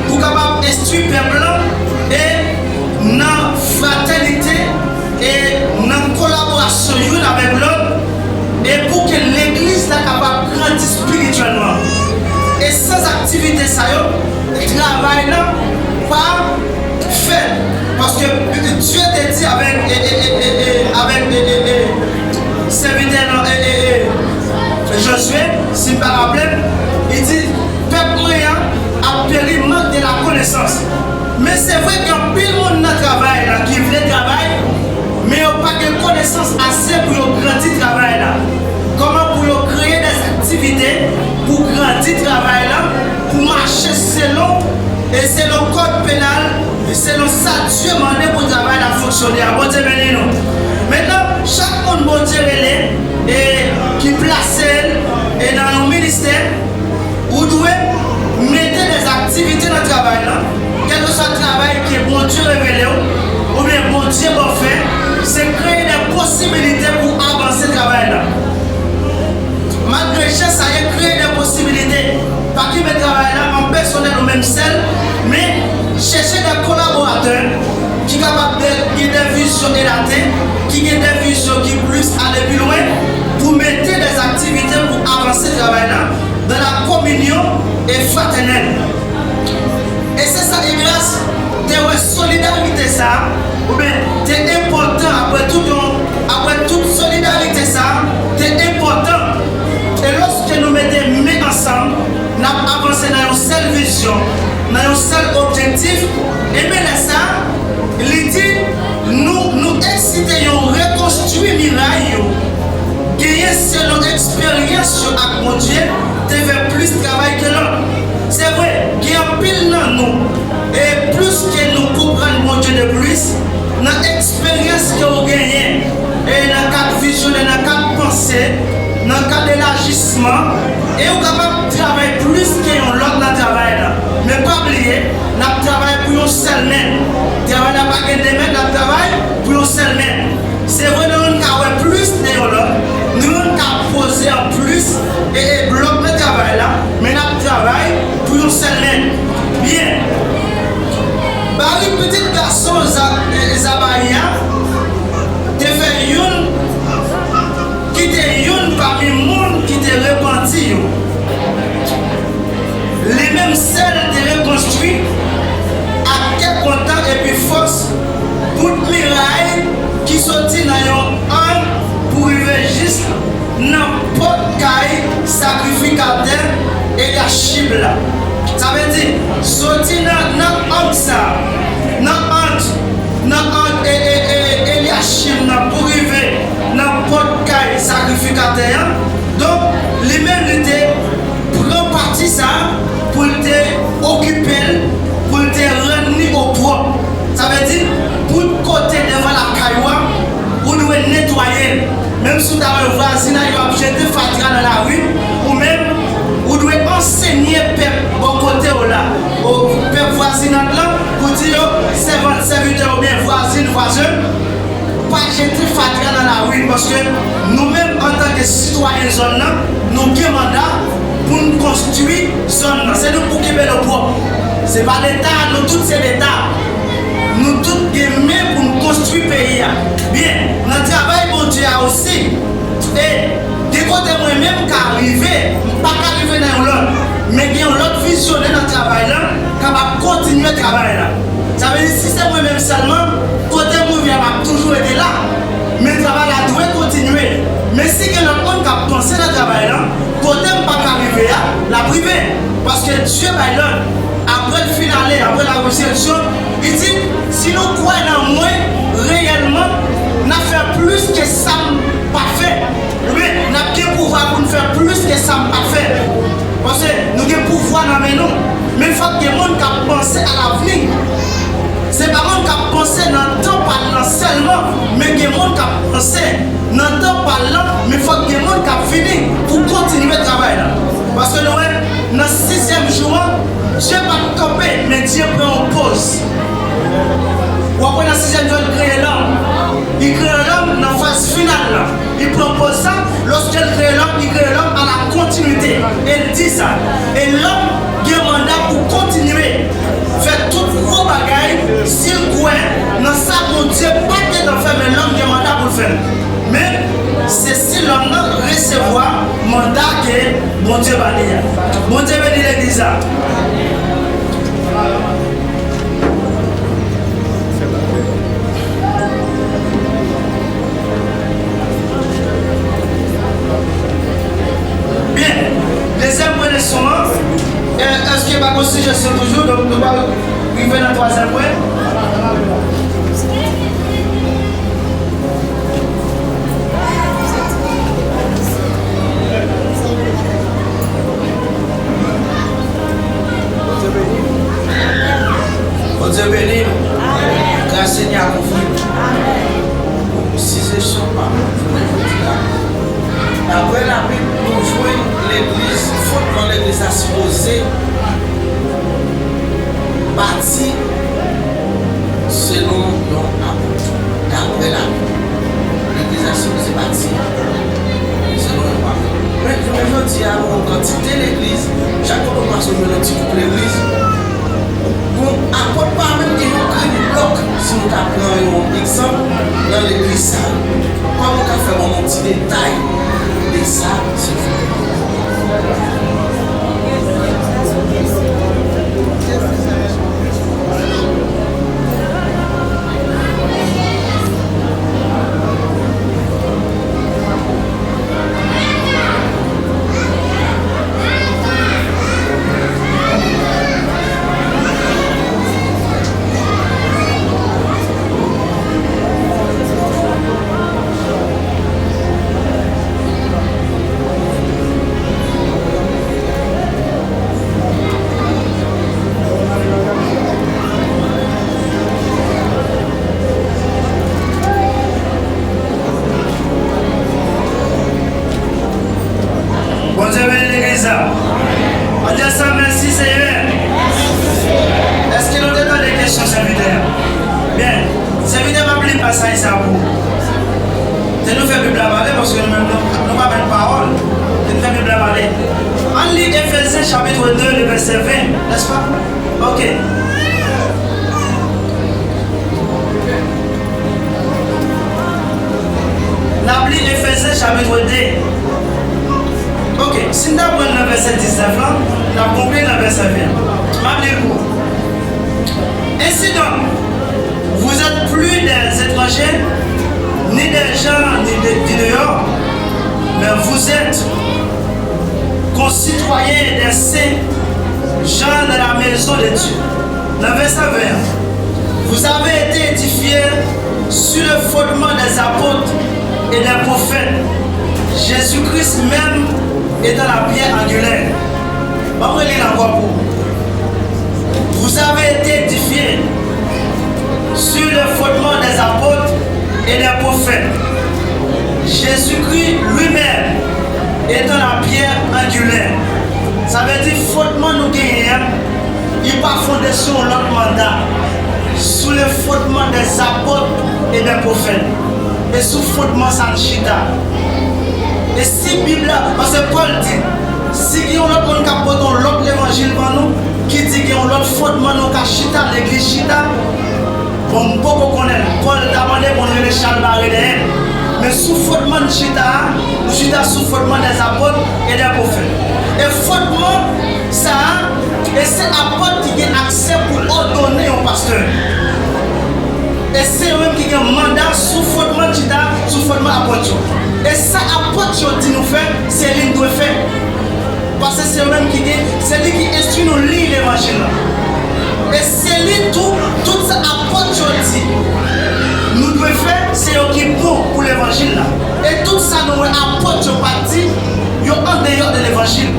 pou kapab enstwi pèp lan e nan fratènite e nan kolaborasyon youn avèk lòt, e pou ke legliz la kapab grandi espirityèlman. E sans aktivite sa yo, travay lan pa fèt. Paske Dye te di avèk, e, e, e, e, e, avèk, e, e, e, sèvitè lan, e, e, e, Jozye, si m pa raple m, li di, pèp mwen an ap peri mank de la konesans. Men se vre gen anpil moun nan travay la ki vle travay, men yo pa gen konesans ase pou yo grandi travay la. Kòman pou yo kreye de aktivite pou grandi travay la, pou mache selon, e selon kòd penal, e selon sa Dye mande pou travay la fonksyone a. Bondye beni nou. Mentnan, chak moun Bondye rele e ki plase l e nan yon ministè, ou dwe mete de aktivite nan travay la, kèlkeswa travay ke Bondye revele w, oubyen Bondye ba w fè, se kreye de posibilite pou avanse travay la. Malgre jan sa ye, kreye de posibilite. Pa kenbe travay la an pèsonèl ou menm sèl, men chèche de kolaboratè ki kapab de, gen de vizyon elate, ki gen de vizyon ki plis ale pi lwen, pou mete de aktivite pou avanse travay la dans la communion et fraternelle. E se sa, Egras te wè solidarite sa a, oubyen te enpòtan apre tout yon, apre tout solidarite sa a, te enpòtan. E lòske nou mete men ansanm, n ap avanse nan yon sèl vizyon, nan yon sèl objektif. Ebyen lè sa a, li di, nou, nou eksite yon rekonstwi miray yo. Genyen selon eksperyans yo ak Bondye te fè plis travay ke lòt. Se vre, gen anpil nan nou, e plis ke nou konprann Bondye de plis, nan eksperyans ke w genyen, e nan kad vizyonè, nan kad panse, nan kad elajisman, e ou kapab travay plis ke yon lòt nan travay la. Men pa bliye, n ap travay pou yon sèl men. Travay la pa gen de men, n ap travay pou yon sèl men. Se vre, nou youn ka wè plis de yon lòt, nou youn ka poze an plis e, e blòk nan travay la, men n ap travay pou yon sèl men. Byen. Barik, pitit gason Za-, e, Zabayi a, te fè youn, ki te youn pami moun ki te repanti yo. Li menm sèl te rekonstwi ak kè kontan epi fòs bout miray ki soti nan yon ang pou rive jis nan pòt kay sakrifikatè Elyachib la. Sa vle di, soti nan, nan ang sa, nan ang, nan ang e, e, e, Elyachib nan pou rive nan pòt kay sakrifikatè an. Donk, li menm li te pran pati sa a pou l te okipe l, pou l te rann li opwòp. Sa vle di, tout kote devan lakay ou a, ou dwe netwaye l. Menm si w ta wè vwazinay yo ap jete fatra nan lari, ou menm, ou dwe ansenye pèp bò kote w la, o pèp vwazinay lan, pou di yo, sèvant, sèvitè oubyen vwazin, vwazen, pa jete fatra nan lari, paske nou menm, antanke sitwayen zòn nan, nou gen manda pou n konstwi zòn nan. Se nou pou kenbe l pwòp. Se pa Leta, nou tout se Leta. Nou tout gen men pou n konstwi peyi a. Byen, nan travay Bondye a osi, e gen kote mwen menm ka rive, m pa ka rive nan yon lòt, men gen yon lòt vizyonè nan travay la, kapab kontinye travay la. Sa vle di, si se mwen menm sèlman, kote m rive a p ap toujou rete la. Men travay la dwe kontinye. Men si gen lòt moun k ap panse nan travay la, kote m pa ka rive a, l ap rive. Paske Dye bay lòd. Apre l fin ale, apre la rezireksyon, li di, si nou kwè nan mwen reyèlman, n ap fè plis ke sa m pa fè. Ebyen, n ap gen pouvwa pou n fè plis ke sa m pa fè. Paske nou gen pouvwa nan men nou. Men fòk gen moun k ap panse a lavni. Se pa moun k ap panse nan tan pa l lan sèlman, men gen moun k ap panse nan tan pa l lan, men fòk gen moun k ap vini pou kontinye travay la. Paske nou wè, nan sizyèm jou an, Dye pa t kanpe, men Dye pran yon poz. W ap wè nan sizyèm jou an, li kreye lòm. Li kreye lòm nan faz final la. Li pran poz sa, Lorsqu'elle crée l'homme, il crée l'homme à la continuité. E l di sa. E lòm gen manda pou kontinye fè tout gwo bagay si l kwè nan sa Bondye pa t gentan fè, men lòm gen manda pou l fè l. Men, se si lòm nan resevwa manda ke Bondye ba li a. Bondye beni legliz la. Byen. Dezyèm pwen leson an, e, èske pa gon sijesyon toujou? Donk, nou pral rive nan twazyèm pwen. Bondye beni nou. Gras Senyè a kouvri nou. Sijesyon pa nou jounen jodi a. Daprè Labib, nou jwenn legliz, fondman legliz la sipoze bati selon yon apot. Daprè Labib, legliz la sipoze bati selon yon apot. Men, jounen jodi a, nou wè kantite legliz, chak kote w pase, w jwenn yon ti gwoup legliz. Bon, apot pa menm gen yon grenn blòk, si nou ta pran yon egzanp nan legliz sa yo. Kòman w ka fè ban m yon ti detay de sa, silvouplè? Bondye beni legliz la. Ann di ansanm, mèsi Senyè. Èske nou te tande kesyon sèvitè a? Byen, sèvitè, m ap li pasaj sa pou ou. Se nou fè Bib la pale, paske nou menm nou, nou pa mèt pawòl. Se nou fè Bib la pale. Ann li Efezyen chapit de, le vèsè ven, nèspa? Ok. N ap li Efezyen chapit de. Ok, si n ta pran nan vèsè diznèf lan, n ap konkli nan vèsè ven. M ap li l pou ou. Ainsi donc, vous êtes plus des étrangers, ni des gens ni de, du dehors, mais vous êtes concitoyens des saints, gens de la maison de Dieu. Nan vèsè ven an, vous avez été édifiés sur le fondement des apôtres et des prophètes, Jésus-Christ même étant la pierre angulaire. Ban mwen li l ankò pou ou. Vous avez été édifiés sur le fondement des apôtres et des prophètes, Jésus-Christ lui-même étant la pierre angulaire. Sa vle di fondman nou genyen an, li pa fonde sou yon lòt manda, sou le fondement des apôtres et des prophètes. E sou fondman sa n chita. E si Bib la, paske Pòl di, si gen yon lòt moun k ap pote yon lòt levanjil ban nou, ki di gen yon lòt fondman nou ka chita, legliz chita, bon, m poko konnen l. Pòl ta mande pou n rele chalbare dèyè l. Men sou fondman n chita a, nou chita sou fondman des apôtres et des prophètes. E fondman sa a, e se apòt ki gen aksè pou òdone yon pastè. E se yo menm ki gen manda sou fondman n chita, sou fondman apòt yo. E sa apòt yo di nou fè, se li n dwe fè. Paske se yo menm ki gen, se li ki enstwi nou li levanjil la. E se li tou, tout sa apòt yo di nou dwe fè, se yo ki bon pou levanjil la. E tout sa nou wè apòt yo pa t di, yo andeyò de levanjil.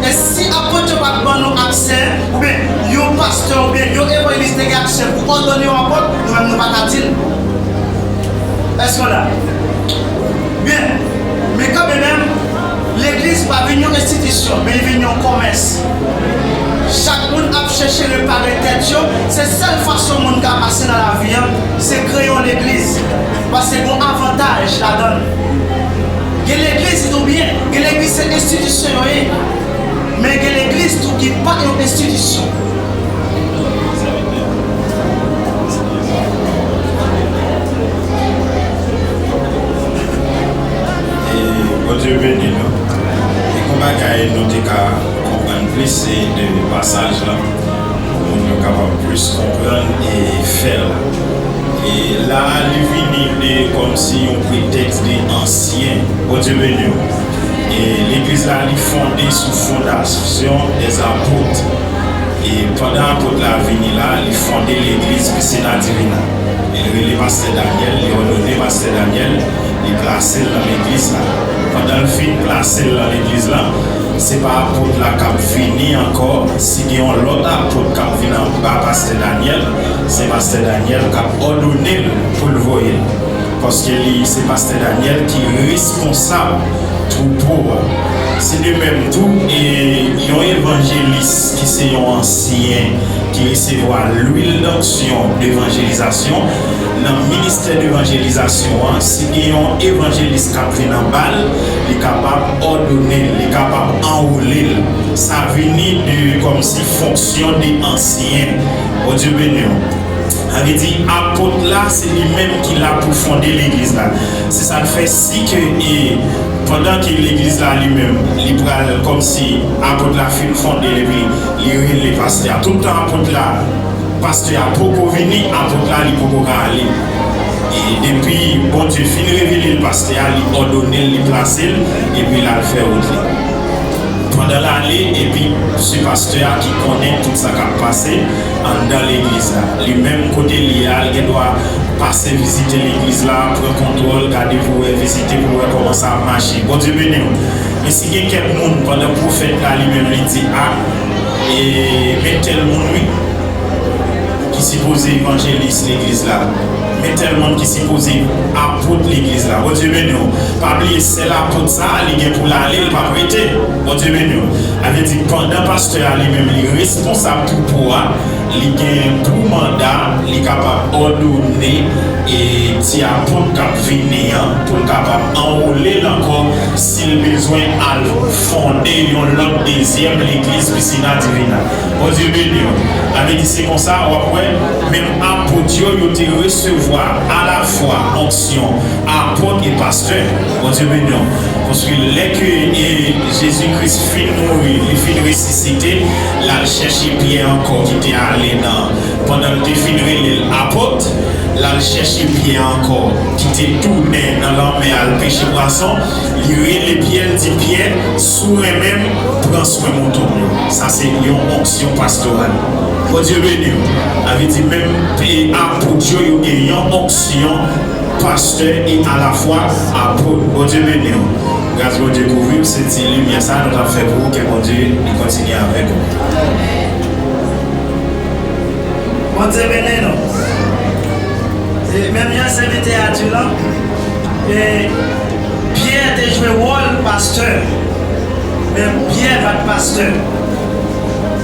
E si apòt yo pa t ban nou aksè, oubyen yon pastè, oubyen yon evanjelis te gen aksè pou òdone yon apòt, nou menm nou pa ka di l. Èske w la? Byen. Men kanmenm, legliz pa vin yon enstitisyon, men li vin yon kòmès. Chak moun ap chèche repare tèt yo, se sèl fason moun ka pase nan lavi an, se kreye yon legliz. Paske gon avantaj ladan l. Gen legliz ki tou byen, gen legliz se enstitisyon yo ye. Men gen legliz tou ki pa yon enstitisyon. E Bondye beni nou. E kon bagay nou te ka konprann plis se de pasaj lan, pou moun yo kapab plis konprann e fè l. E la a, li vini de kòmsi yon pretèks de ansyen. Bondye beni w. E legliz la, li fonde sou fondasyon dèzapot. E pandan apot la vini la, li fonde legliz Piscina Divina. E li rele pastè Daniel, li òdone pastè Daniel, li plase l nan legliz la. Pandan l fin plase l nan legliz la, se pa apot la k ap vini ankò. Si gen yon lòt apot k ap vin anba pastè Daniel, se pastè Daniel k ap òdone l pou l voye l. Paske li, se pastè Daniel ki responsab twoupo a. Se de menm tou, e yon evanjelis ki se yon ansyen ki resevwa lwil donksyon devanjelizasyon, nan ministè devanjelizasyon an, si gen yon evanjelis k ap vin anba l, li kapab òdone l, li kapab anwole l. Sa vini de kòmsi fonksyon de ansyen. Bondye beni w. Sa vle di, apot la, se li menm ki la pou fonde legliz la. Se sa k fè si ke, e, pandan ke legliz la li menm, li pral kòmsi apot la fin fonde l epi li rele pastè a. Tout tan apot la, pastè a poko vini, apot la li poko ka ale. E depi Bondye fin revele l pastè a, li òdone l, li plase l, epi l al fè wout li. Pandan l ale, epi se pastè a ki konnen tout sa k ap pase anndan legliz la. Li menm kote l ye a, l gen dwa pase vizite legliz la, pran kontwòl, gade pou wè, vizite pou wè kòman sa ap mache. Bondye beni w. Men si gen kèk moun, pandan pwofèt la li menm li di, a, e, men tèl moun wi, ki sipoze evanjelis legliz la. Men tèl moun ki sipoze apot legliz la. Bondye beni w. Pa bliye, sèl apot sa a, li gen pou l ale, l p ap rete. Bondye beni w. Sa vle di, pandan pastè a li menm, li responsab twoupo a, li gen pou manda, li kapab òdone, e, ti apot k ap vini an, pou l kapab anwole l ankò, si l bezwen al fonde yon lòt dezyèm legliz Piscina Divina. Bondye beni w. Sa vle di se konsa, w ap wè, menm apot yo, yo te resevwa alafwa onksyon apot e pastè. Bondye beni w. Paske lè ke, e, Jezi Kris fin mouri, li fin resisite, l al chèche Pyè ankò ki te ale nan, pandan l te fin rele l apot, l al chèche Pyè ankò ki te tounen nan lanmè al peche pwason, li rele Pyè, l di, Pyè, si w renmen m, pran swen mouton m yo. Sa se yon onksyon pastoral. Bondye beni w. Sa vle di menm pe-, apot yo, yo gen yon onksyon pastè e alafwa apot. Bondye beni w. Gras Bondye kouvri w, se ti limyè sa nou t ap fè pou ou, ke Bondye li kontinye avèk ou. Bondye beni nou. E menm jan sèvitè a di l lan, e Pyè te jwe wòl pastè, men Pyè pa t pastè.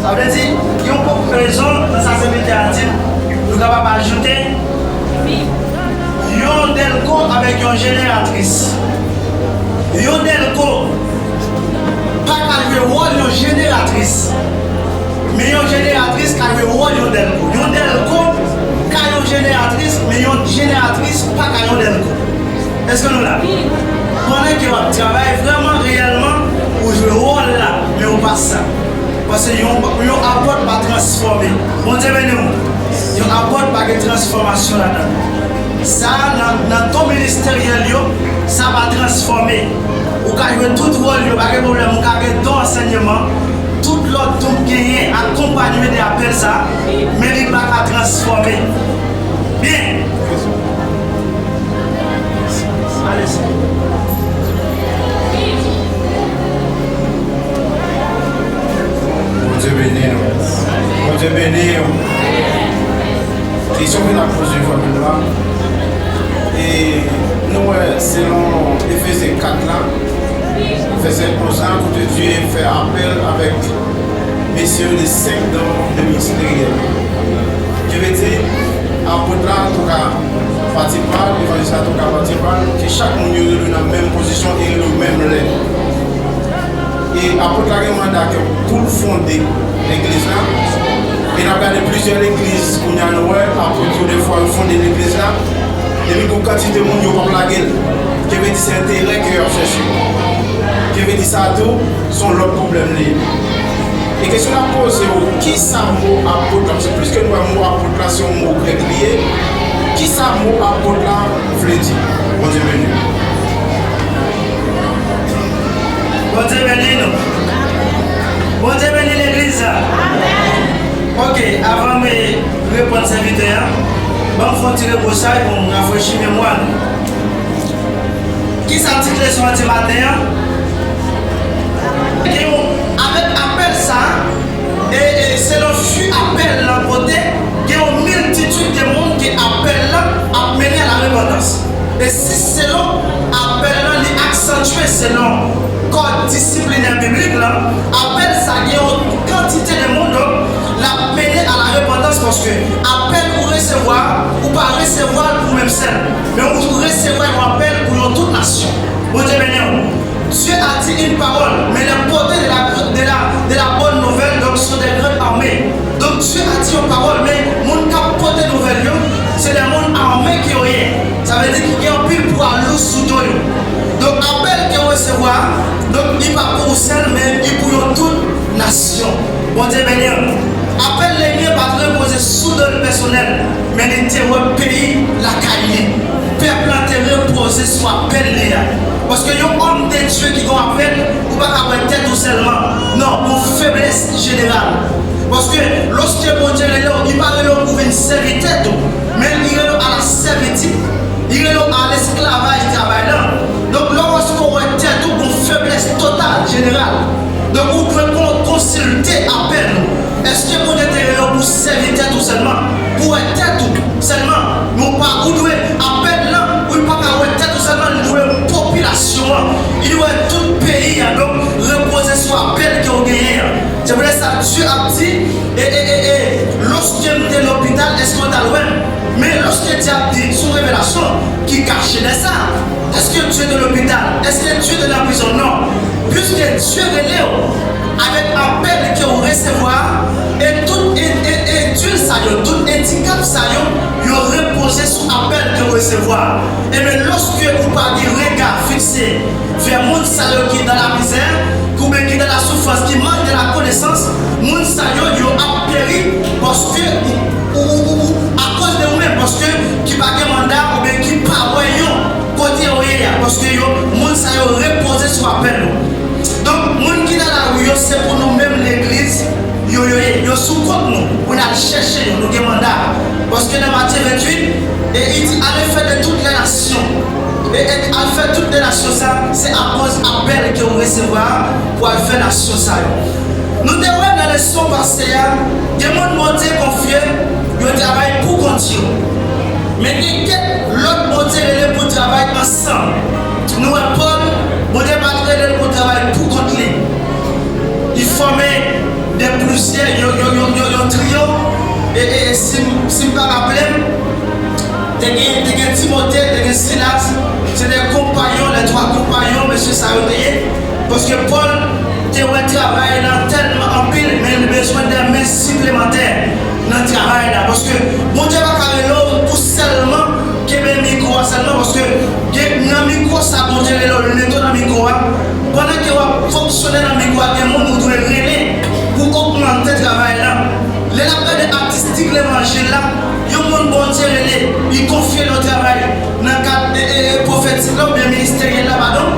Sa vle di, gen yon pòt rezon nan sa sèvitè a di, nou kapab ajoute, yon dèlko avèk yon jeneratris. Yon dèlko pa ka jwe wòl yon jeneratris. Men yon jeneratris ka jwe wòl yon dèlko. Yon dèlko ka yon jeneratris, men yon jeneratris pa ka yon dèlko. Èske nou la? Pandan ke w ap travay vrèman, reyèlman, ou jwe wòl la, men ou pa sa. Paske yon, yon apot pa transfòme. Bondye beni w. Yon apot pa gen transfòmasyon ladan l. Sa a, nan, nan don ministeryèl yo, sa pa transfòme. Ou ka jwe tout wòl yo, pa gen pwoblèm. Ou ka gen don ansèyman, tout lòt don w genyen, akonpanye de apèl sa a, men li pa ka transfòme. Byen. Ale, Senyè. Bondye beni nou. Bondye beni w. Kesyon ke n ap poze fanmi nou an, e nou wè selon Efezyen kat la, vèsè onz la, kote Dye fè apèl avèk mesye yo de senk don de misteryèl. Ki vle di, Apot la tou ka pati pa l, evanjelis la tou ka pati pa l, ke chak moun yo rele nan menm pozisyon e rele yo menm lè. E apot la gen manda ke pou l fonde legliz la. E n ap gade plizyè legliz kounye a, nou wè apot yo defwa yo fonde legliz la. Epi gon kantite moun yo p ap lage l. Ke vle di se enterè ke y ap chèche. Ke vle di sa tou, se yon lòt pwoblèm li ye. E kesyon n ap poze w, kisa mo apot la? Paske plis ke nou wè mo apot la, se yon mo grèk li ye. Kisa mo apot la vle di? Bondye beni w. Bondye beni nou. Bondye beni legliz la. Ok, avan mwen reponn sèvitè a, ban m fè yon ti rebwosay pou m rafrechi memwa nou. Kisa tit leson an di maten an? Gen yon, avèk apèl sa a, e, e selon fi apèl lan pote, gen yon miltitid de moun ke apèl lan ap mennen a la repantans. E si selon apèl lan li aksantye selon kòd disiplinè biblik lan, apèl sa gen yon kantite de moun, donk, l ap mennen a la repantans, paske apèl ou resevwa, ou pa resevwa l pou menm sèl, men ou resevwa yon apèl pou yon tout nasyon. Bondye beni w. Dieu a dit une parole, mais les porteurs de la, de la, de la bonne nouvelle, donc, sont des grandes armées. Donk, Dieu a dit yon pawòl, men moun k ap pote nouvèl yo, se de moun ame ke yo ye. Sa vle di ki gen anpil pwa lou sou do yo. Donk, apèl ke w resevwa, donk, li pa pou ou sèl, men li pou yon tout nasyon. Bondye beni w. Apèl Lemye pa t repoze sou do l pèsonèl, men li te wè peyi lakay li. Pèp lan te repoze sou apèl li a. Paske yon òm de Dye ki gon apèl, ou pa ka wè tèt ou sèlman. Non, gon feblès jeneral. Paske lòske Bondye rele w, li pa rele w pou vin sèvi tèt ou, men li rele w a la sèvitid. Li rele w a lesklavaj travay lan. Donk, lè w wè si w wè tèt ou gon feblès total, jeneral. Donk, ou dwe kon-, konsilte apèl ou. Èske Bondye te rele w pou sèvi tèt ou sèlman? Pou wè tèt ou sèlman? Men w pa, ou dwe, apèl lan, ou pa ka wè tèt ou sèlman, li dwe popilasyon an. Li dwe tout peyi a. Donk, repoze sou apèl ke w genyen an. Se poutèt sa, Dye ap di, e, e, e, e, lòske m te lopital, èske w t al wè m? Men lòske Dye ap di, sou revelasyon ki kache dèyè sa, èske Dye te lopital? Èske Dye te nan prizon? Non. Piske Dye rele w avèk apèl ke w resevwa, e tout e, e, e dil sa yo, tout endikap sa yo, yo repoze sou apèl ke w resevwa. Ebyen, lòske ou pa gen rega fikse vè moun sa yo ki dan lamizè, oubyen ki dan lasoufrans, ki mank de lakonesans, moun sa yo, yo ap peri paske ou, ou, ou, ou, akoz de ou menm, paske ki pa gen manda oubyen ki pa wè yo kote yo ye a, paske yo, moun sa yo repoze sou apèl ou. Donk, moun ki nan lari yo, se pou nou menm legliz, yo, yo ye, yo sou kont nou, pou n al chèche yo, nou gen manda. Paske nan Matye venntuit, e li di, allez faire de toutes les nations. E, e al fè tout de nasyon sa, se akoz apèl ke w resevwa pou al fè nasyon sa yo. Nou te wè nan leson pase a, gen moun Bondye konfye, yo travay pou kont yo. Men gen kèk lòt Bondye rele pou travay ansanm. Nou wè Pòl, Bondye pa t rele l pou travay pou kont li. Li fòme de plizyè, yon, yon, yon, yon, yon triyo. E, e, e si, si m pa raple m, te gen, te gen Timote, te gen Silas, se de konpayon, les trois compagnons, mesye sa yo te ye. Paske Pòl te wè travay lan tèlman anpil, men li bezwen de men siplemantè nan travay la. Paske Bondye pa ka rele w pou sèlman kenbe mikwo a sèlman, paske gen, nan mikwo sa Bondye rele w, li mete w nan mikwo a. Pandan ke w ap fonksyone nan mikwo a, gen moun ou dwe rele pou ogmante travay la. Lè n ap gade atistik levanjil la, yon moun Bondye rele, li konfye l yon travay nan kad, e, e, e, pwofetik la oubyen ministeryèl la, padon.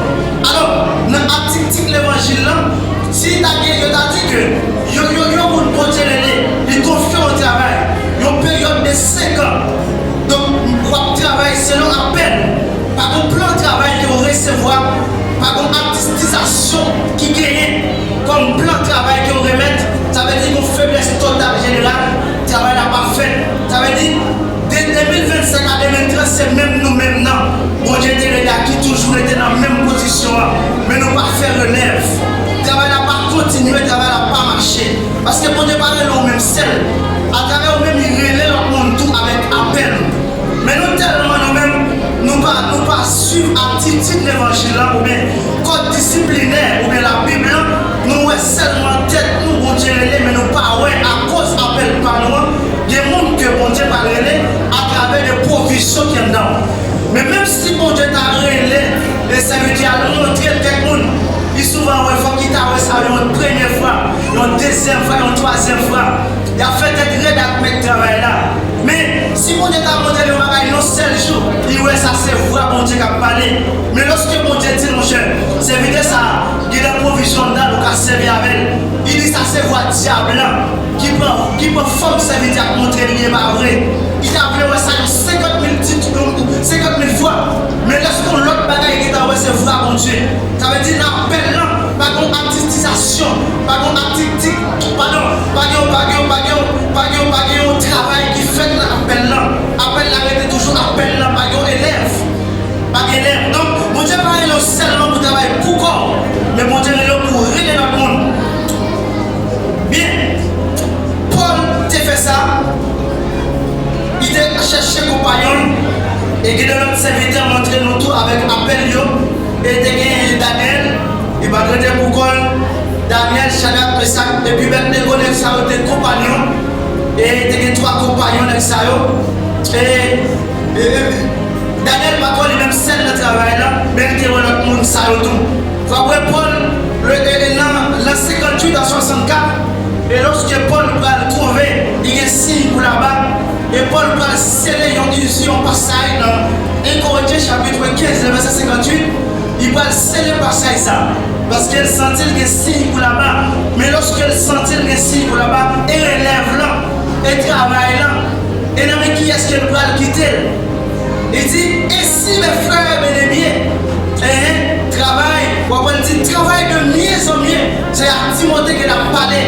Alò, nan atistik levanjil la, si ta gen, yo ta di ke yon, yon, yon moun Bondye rele, li konfye yon travay, yon peryòd de senk an. Donk, w ap travay selon apèl. Pa gon plan travay ke w resevwa, pa gon atistizasyon ki genyen kòm plan travay ke w remèt, sa vle di gon feblès total jeneral, travay la pa fèt. Sa vle di, de de mil vennsenk a de mil trant, se menm nou menm nan Bondye te rele a ki toujou rete nan menm pozisyon an, men nou pa fè relèv. Travay la pa kontinye, travay la pa mache. Paske Bondye pa rele w menm sèl. Atravè ou menm, li rele lòt moun tou avèk apèl ou. Men nou tèlman nou menm, nou pa, nou pa swiv atitid levanjil la, oubyen kòd disiplinè, oubyen Labib lan, nou wè sèlman tèt nou Bondye rele, men nou pa wè akoz apèl pa nou an, gen moun ke Bondye pral rele atravè de pwovizyon ki anndan w. Men menm si Bondye ta rele e sèvitè a al montre l kèk moun, li souvan wè fòk li ta wè sa yon premye fwa, yon dezyèm fwa, yon twazyèm fwa. Y ap fè tèt rèd ak mèt travay la. Men, si Bondye ta montre l yon bagay yon sèl jou, li wè sa se vwa Bondye k ap pale. Men lòske Bondye di l, monchè, sèvitè sa a, gen de pwovizyon anndan l, ou ka sèvi avè l. Li di sa se vwa dyab lan ki pran, ki pran fòm sèvitè a ap montre l, li e pa vre. Li ta vle wè sa yon senkant mil ti, yon senkant mil fwa. Men lòske yon lòt bagay gentan wè se vwa Bondye. Sa vle di nan apèl lan, pa gen yon atitizasyon, pa gen yon atiti-, padon, pa gen, pa gen, pa gen, pa gen, pa gen yon travay ki fèt nan apèl lan. Apèl la rete toujou apèl lan, pa gen yon elèv. Pa gen elèv. Donk, Bondye pa rele w sèlman pou travay pou kò w, men Bondye rele w pou rele lòt moun. Byen, Pòl te fè sa, li te chèche konpayon l, e gen de lòt sèvitè montre nou tou avèk apèl yo, e te gen Danyèl, li pa t rete pou kò l, Danyèl, Chadrak, Mesak, epi Abèdnego, nèg sa yo te konpayon, e te gen twa konpayon nèg sa yo, e, e, e, Danyèl pa t wè li menm sèl nan travay la, men li te wè lòt moun sa yo tou. Fò w wè Pòl, le, e, e, nan, nan senkanntuit a swasannkat, e lòske Pòl pral twouve li gen siy pou laba, e Pòl pral sele yon izi, yon pasay nan en Korentyen chapit kenz, vèsè senkanntuit, li pral sele pasay sa, paske l santi l gen siy pou laba. Men lòske l santi l gen siy pou laba, e relèv lan, e travay lan, e nan men kiyès ke l pral kite l? Li di, ainsi, mes frères bien-aimés, hein, travail, w ap wè l di, travaillez de mieux en mieux. Se a Timote ke l ap pale.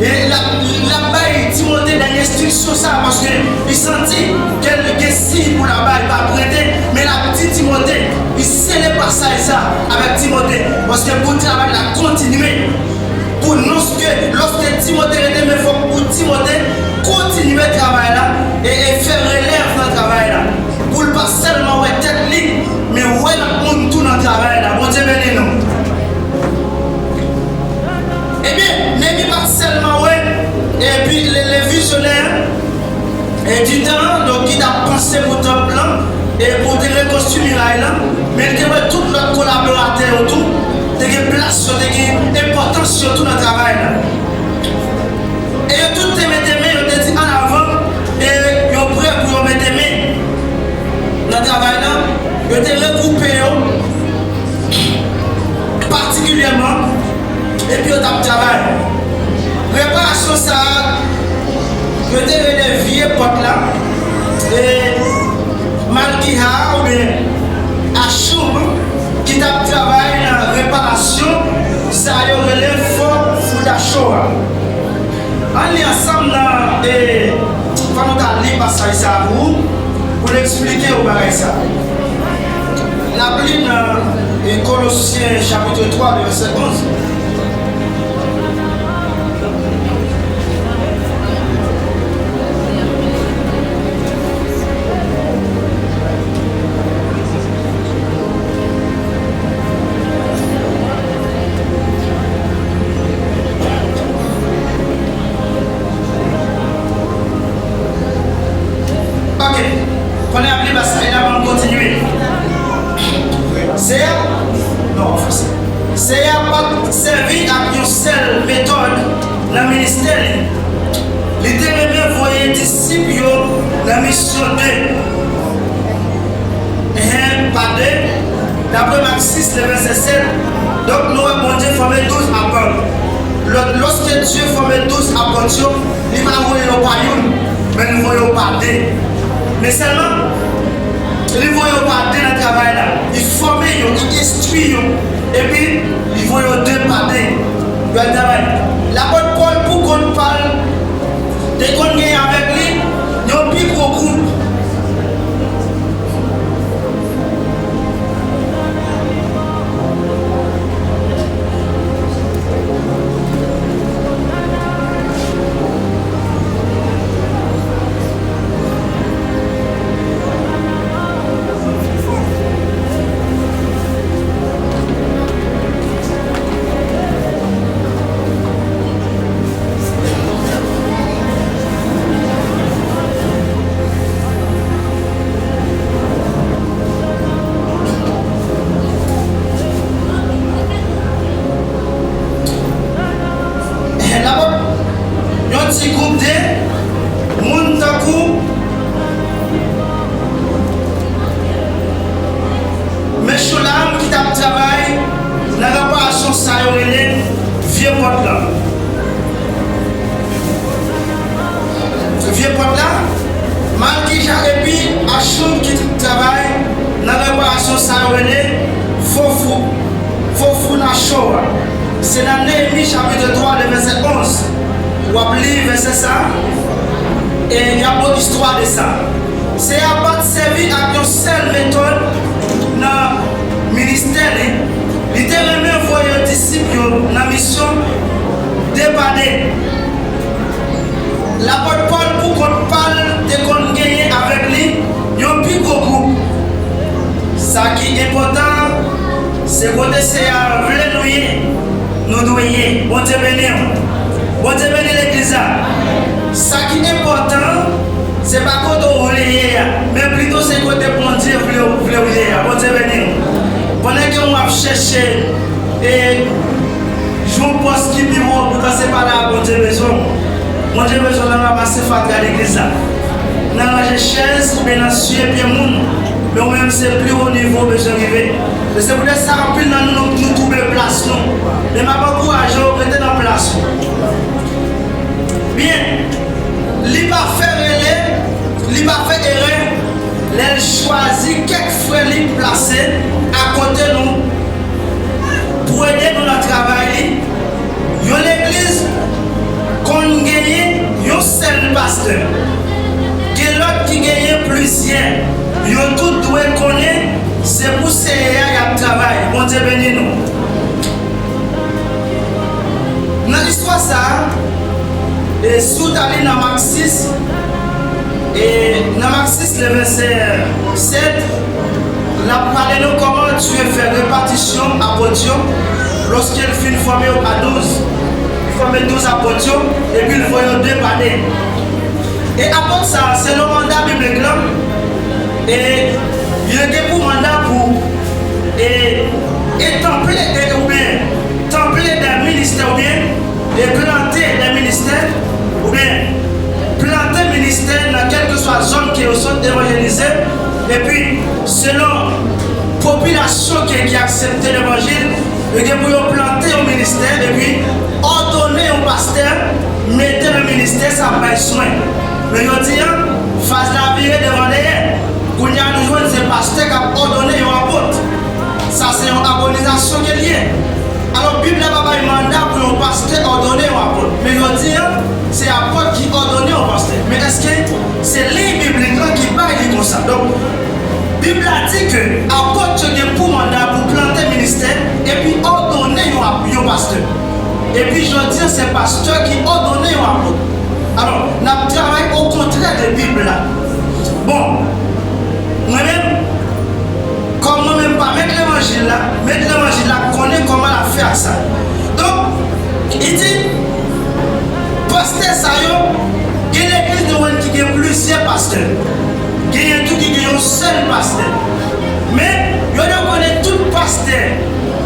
E l ap, l ap bay Timote dènye enstriksyon sa, paske li santi ke l gen siy pou laba, li pa prete, men l ap di Timote, li sele pasaj sa avèk Timote, paske pou travay la kontinye. Pou lòske, lòske Timote rete, men fòk pou Timote kontinye travay la e, e fè relèv nan travay la. Pou l pa sèlman wè tèt li, men wè lòt moun tou nan travay la. Bondye beni nou. Ebyen, Neyemi pa t sèlman wè, epi le, le vizyonè, e, di tan an, donk, ki t ap panse pou tanp lan, e pou te rekonstwi miray lan, men li te wè tout lòt kolaboratè yo tou, te gen plas yo, te gen enpòtans yo tou nan travay la. E yo tout te mete men, yo te di, "An avan," e yo prè pou yo mete men nan travay la, yo te regwoupe yo patikilyèman, epi yo t ap travay. Reparasyon sa a, yo te rele vye pòt la, e Malkiha oubyen Achou, ki t ap travay nan reparasyon sa yo rele fò Foudacho a. Ann li ansanm nan, e, fò nou ta li pasaj sa a pou, pou n eksplike w bagay sa a. N ap li nan, e, Kolosyen chapit twa, vèsè onz. Ok. Kounye a m li pasaj la, ban m kontinye. Seyè, non, an franse. Seyè a pa t sèvi ak yon sèl metòd nan ministè li. Li te renmen voye disip yo nan misyon de. Enhen, pa de. Dapre Mak sis, le vèsè sèt, donk, nou wè Bondye fòme douz apot. Lò-, lòske Dye fòme douz apot yo, li pa voye yo pa youn, men li voye yo pa de. Men sèlman, li voye yo pa de nan travay la. Li fòme yo, li enstwi yo, epi li voye yo de pa de. Yo al travay. Lapot Pòl, pou kont pa l, te konn gen avèk li yon pi gwo gwoup. Moun tankou Mechoulam ki t ap travay nan reparasyon sa yo rele vye pòt la. Vye pòt la, Malkija epi Achoum ki t ap travay nan reparasyon sa yo rele fofou, fofou nacho a. Se nan Neyemi chapit twa, le vèsè onz. W ap li vèsè sa a, e y ap ba w istwa de sa. Seyè a pa t sèvi ak yon sèl metòd nan ministè li. Li te renmen voye disip yo nan misyon de pa de. Lapòt Pòl, pou kont pa l, te konn genyen avèk li yon pi gwo gwoup. Sa ki enpòtan an, se kote Seyè a vle nou ye, nou dwe ye. Bondye beni w. Bondye beni legliz la. Sa ki enpòtan an, se pa kote w vle ye a, men plito se kote Bondye vle, vle w ye a. Bondye beni w. Pandan ke w ap chèche e jwenn yon pòs ki pi wo, poutan se pa la a Bondye bezwen w. Bondye bezwen w nan ranmase fatra legliz la, nan ranje chèz oubyen nan siye pye moun. Men ou menm se pli wo nivo w bezwen rive. E se poutèt sa anpil nan nou, nou, nou twouble plas nou. Men m ap ankouraje w, rete nan plas ou. Byen, li pa fè rele, li pa fè erè lè l chwazi kèk frè li plase akote nou pou ede nou nan travay li. Yon legliz konn genyen yon sèl pastè. Gen lòt ki genyen plizyè. Yo tout dwe konnen se pou Seyè a y ap travay. Bondye beni nou. Nan istwa sa a, e si w ta li nan Mak sis, e nan Mak sis, le vèsè sèt, l ap pale nou kòman Dye fè repatisyon apot yo, lòske l fin fòme yo pa douz. Li fòme douz apot yo, epi l voye yo de pa de. E apot sa a, selon manda biblik la, e yo gen pou manda pou e, e tanple, e, oubyen tanple de ministè, oubyen e plante de ministè, oubyen plante ministè nan kèlkeswa zòn ke yo sot evanjelize, epi selon popilasyon ke, ki aksepte levanjil, yo gen pou yo plante yon ministè, epi òdone yon pastè, mete nan ministè sa ap bay swen. Men jodi a, faz la vire devan dèyè. Kounye a nou jwenn se pastè k ap òdone yon apot. Sa se yon abonizasyon ke l ye. Alò, Bib la pa bay manda pou yon pastè òdone yon apot. Men jodi a, se apot ki òdone yon pastè. Men èske se liy biblik la ki bay li konsa? Donk, Bib la di ke apot yo gen pou manda pou plante ministè epi òdone yon ap-, yon pastè. Epi jodi a, se pastè ki òdone yon apot. Alò, n ap travay okontrè de Bib la. Bon, mwen menm, kòm mwen menm pa mèt levanjil la, mèt levanjil la konnen kòman l ap fè ak sa. Donk, li di, pastè sa yo, gen legliz nou wè ki gen plizyè pastè. Genyen tou ki gen yon sèl pastè. Men, yo dwe konnen tout pastè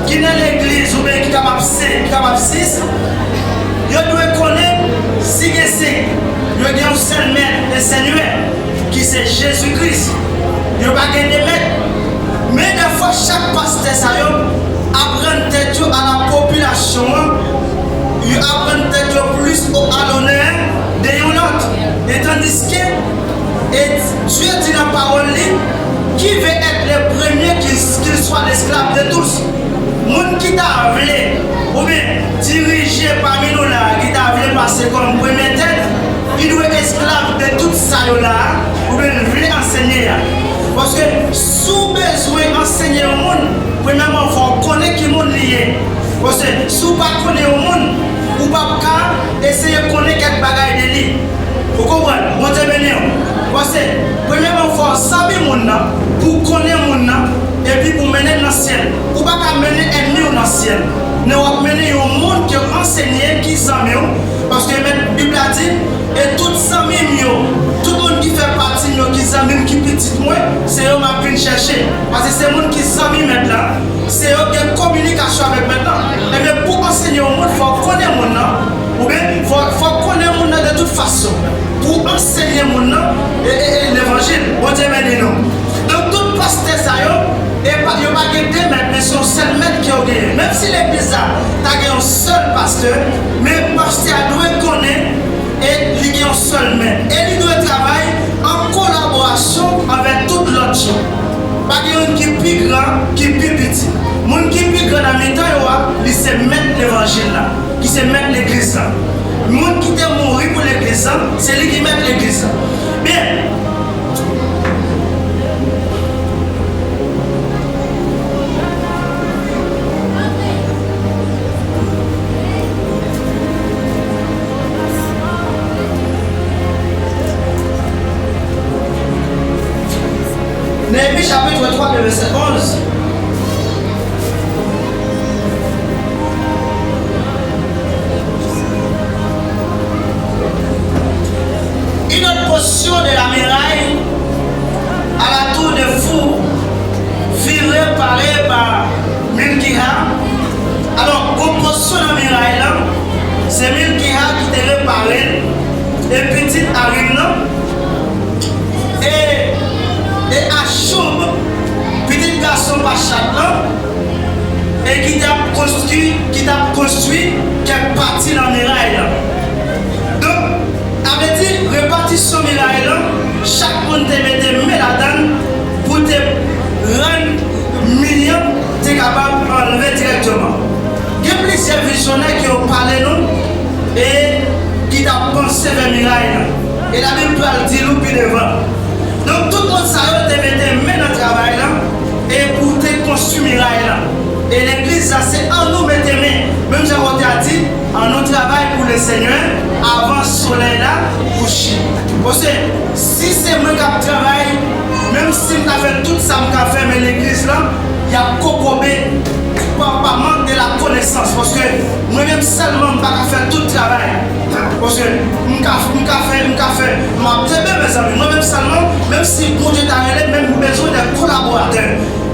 ki nan legliz oubyen ki kapab senk, ki kapab sis, yo dwe konnen si gen senk, yo gen yon sèl mèt e senyè, ki se Jezi Kris. Yo pa gen de mèt. Men dèfwa, chak pastè sa yo ap rann tèt yo a la popilasyon an, yo ap rann tèt yo plis o, a lonè de yon lòt. E tandiske, e Dye di nan pawòl li, qui veut être le premier, qu'il, qu'il soit l'esclave de tous. Moun ki ta vle, oubyen dirije pami nou la a, ki ta vle pase kòm premye tèt, li dwe esklav de tout sa yo la a, oubyen l vle ansenye a. Paske si w bezwen ansenye yon moun, premyèman, fò w konnen ki moun li ye. Paske si w pa konnen yon moun, ou p ap ka eseye konnen kèk bagay de li. Ou konprann? Bondye beni w. Paske, premyèman, fò w zanmi moun nan, pou w konnen moun nan, epi pou w mennen l nan syèl. Ou pa ka mennen ènmi w nan syèl. Men w ap mennen yon moun ke w ansenye ki zanmi w. Paske men Bib la di, e tout zanmi m yo, tout moun ki fè pati m yo, ki zanmi m, ki pitit mwen, se yo m ap vin chèche. Paske se moun ki zanmi mèt la, se yo ki gen kominikasyon avèk mèt la. Ebyen, pou w ansenye yon moun, fò w konnen moun nan. Oubyen, fò, fò konnen moun nan de tout fason. Pou ansenye moun nan, e, e, e, levanjil. Bondye beni nou. Donk, tout pastè sa yo, e pa, yo pa gen de mèt, men se yon sèl mèt ke yo genyen. Menm si legliz la ta gen yon sèl pastè, men pastè a dwe konnen, e li gen yon sèl mèt. E li dwe travay an kolaborasyon avèk tout lòt yo. Pa gen youn ki pi gran, ki pi piti. Moun ki pi gran nan mitan yo a, li se mèt levanjil la, ki se mèt legliz la. Moun ki te mouri pou legliz la, se li ki mèt legliz la. Byen. Néhémi chapitre trois, le verset onze. Une autre portion de la muraille à la tour de Four fut réparée par Milkiha. Alò, gon pòsyon nan miray lan, se Milkiha ki te repare l, e pitit Harim nan, e, e Achoub, pitit gason Pachat lan, e ki t ap konstwi, ki t ap konstwi kèk pati nan miray lan. Donk, sa vle di, repatisyon miray lan, chak moun te mete men ladan l pou te rann mi an te kapab anlve dirèkteman. Gen plizyè vizyonè ki yo pale nou e ki t ap panse vè miray lan. E Labib pral di nou pi devan. Donk, tout moun sa yo te mete men nan travay lan e pou te konstwi miray lan. E legliz la, se an nou mete men. Menm jan Wòtè a di, an nou travay pou Lesenyè avan solèy la kouche. Paske si se mwen k ap travay, menm si m ta fè tout sa m ka fè, men legliz lan, y ap kokobe pa, pa mank de la konesans. Paske mwen menm sèlman, m pa ka fè tout travay. Paske m ka, m ka fè, m ka fè, m ap tebe, mezanmi. Mwen menm sèlman, menm si Bondye ta rele, men m bezwen de kolaboratè.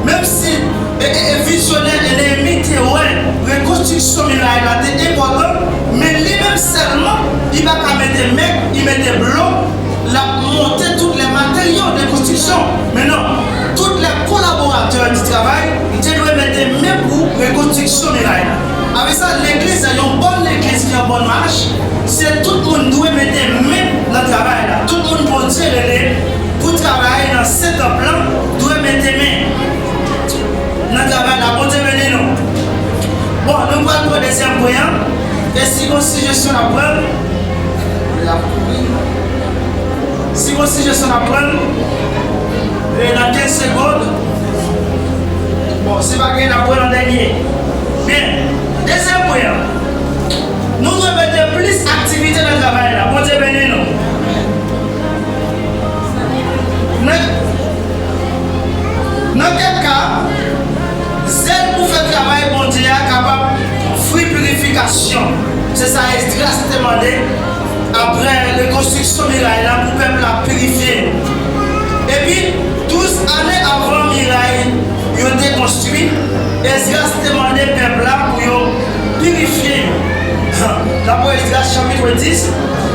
Menm si, e, e, e vizyonè Néhémi te wè rekonstriksyon miray la te enpòtan, men li menm sèlman, li pa ka mete mèt, li mete blok, l ap monte tout lè materyo de konstriksyon. Men non, tout lè kolaboratè di travay, li te dwe mete men pou rekonstriksyon miray la. Avèk sa, legliz la, yon bòn legliz ki an bòn mach, se tout moun dwe mete men nan travay la. Tout moun Bondye rele pou travay nan sen tanp lan dwe mete men nan travay la. Bondye beni nou. Bon, nou pral pran dezyèm pwen an. E si gon sijesyon n ap pran, si gon sijesyon n ap pran, e nan kenz segonn. Bon, si pa gen, n ap pran nan dènye. Byen, dezyèm pwen an. Nou dwe mete plis aktivite nan travay la. Bondye beni nou. Nan, nan kèk ka, zèl pou fè travay Bondye a kapab fri pirifikasyon. Se sa Esdras te mande apre rekonstriksyon miray la pou pèp la pirifye. Epi, douz ane avan miray yo te konstwi, Esdras te mande pèp la pou yo pirifye yo. Dapre Esdras chapit dis,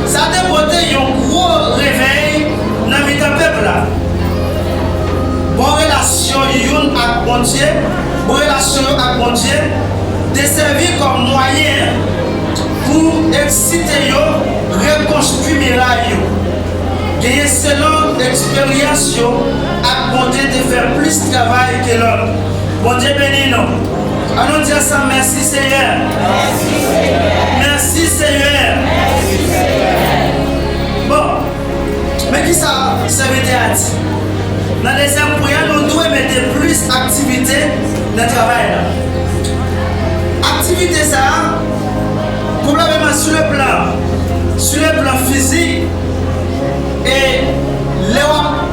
sa te pote yon gwo revèy nan mitan pèp la. Bon relasyon youn ak Bondye, bon relasyon yo ak Bondye, te sèvi kòm mwayen pou eksite yo rekonstwi miray yo. Genyen selon eksperyans yo ak Bondye te fè plis travay ke lòt. Bondye beni nou. Ann nou di ansanm, mèsi Senyè. Mèsi Senyè. Bon, men kisa sèvitè a di? Nan dezyèm pwen an, nou dwe mete plis aktivite nan travay la. Aktivite sa a, pwoblèm nan sou le plan, sou le plan fizik, e lè w ap,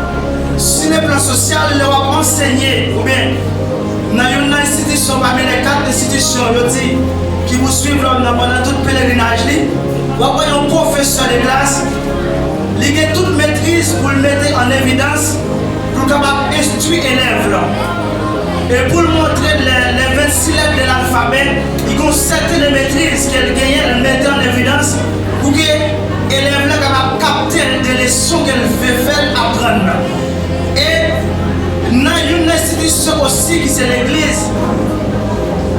sou le plan sosyal, lè w ap ansenye, oubyen nan youn nan enstitisyon pami lè kat enstitisyon yo di ki pou swiv lòm nan pandan tout pelerinaj li, w ap wè yon pwofesè de klas, li gen tout metriz pou l mete an evidans pou l kapab enstwi elèv lan. E pou l montre lè, lè vennsis lèt de lalfabè, li gen yon sèten de metriz ke l genyen, l mete an evidans pou ke elèv la kapab kapte l de leson ke l vle fè l aprann nan. E nan youn nan enstitisyon osi ki se legliz.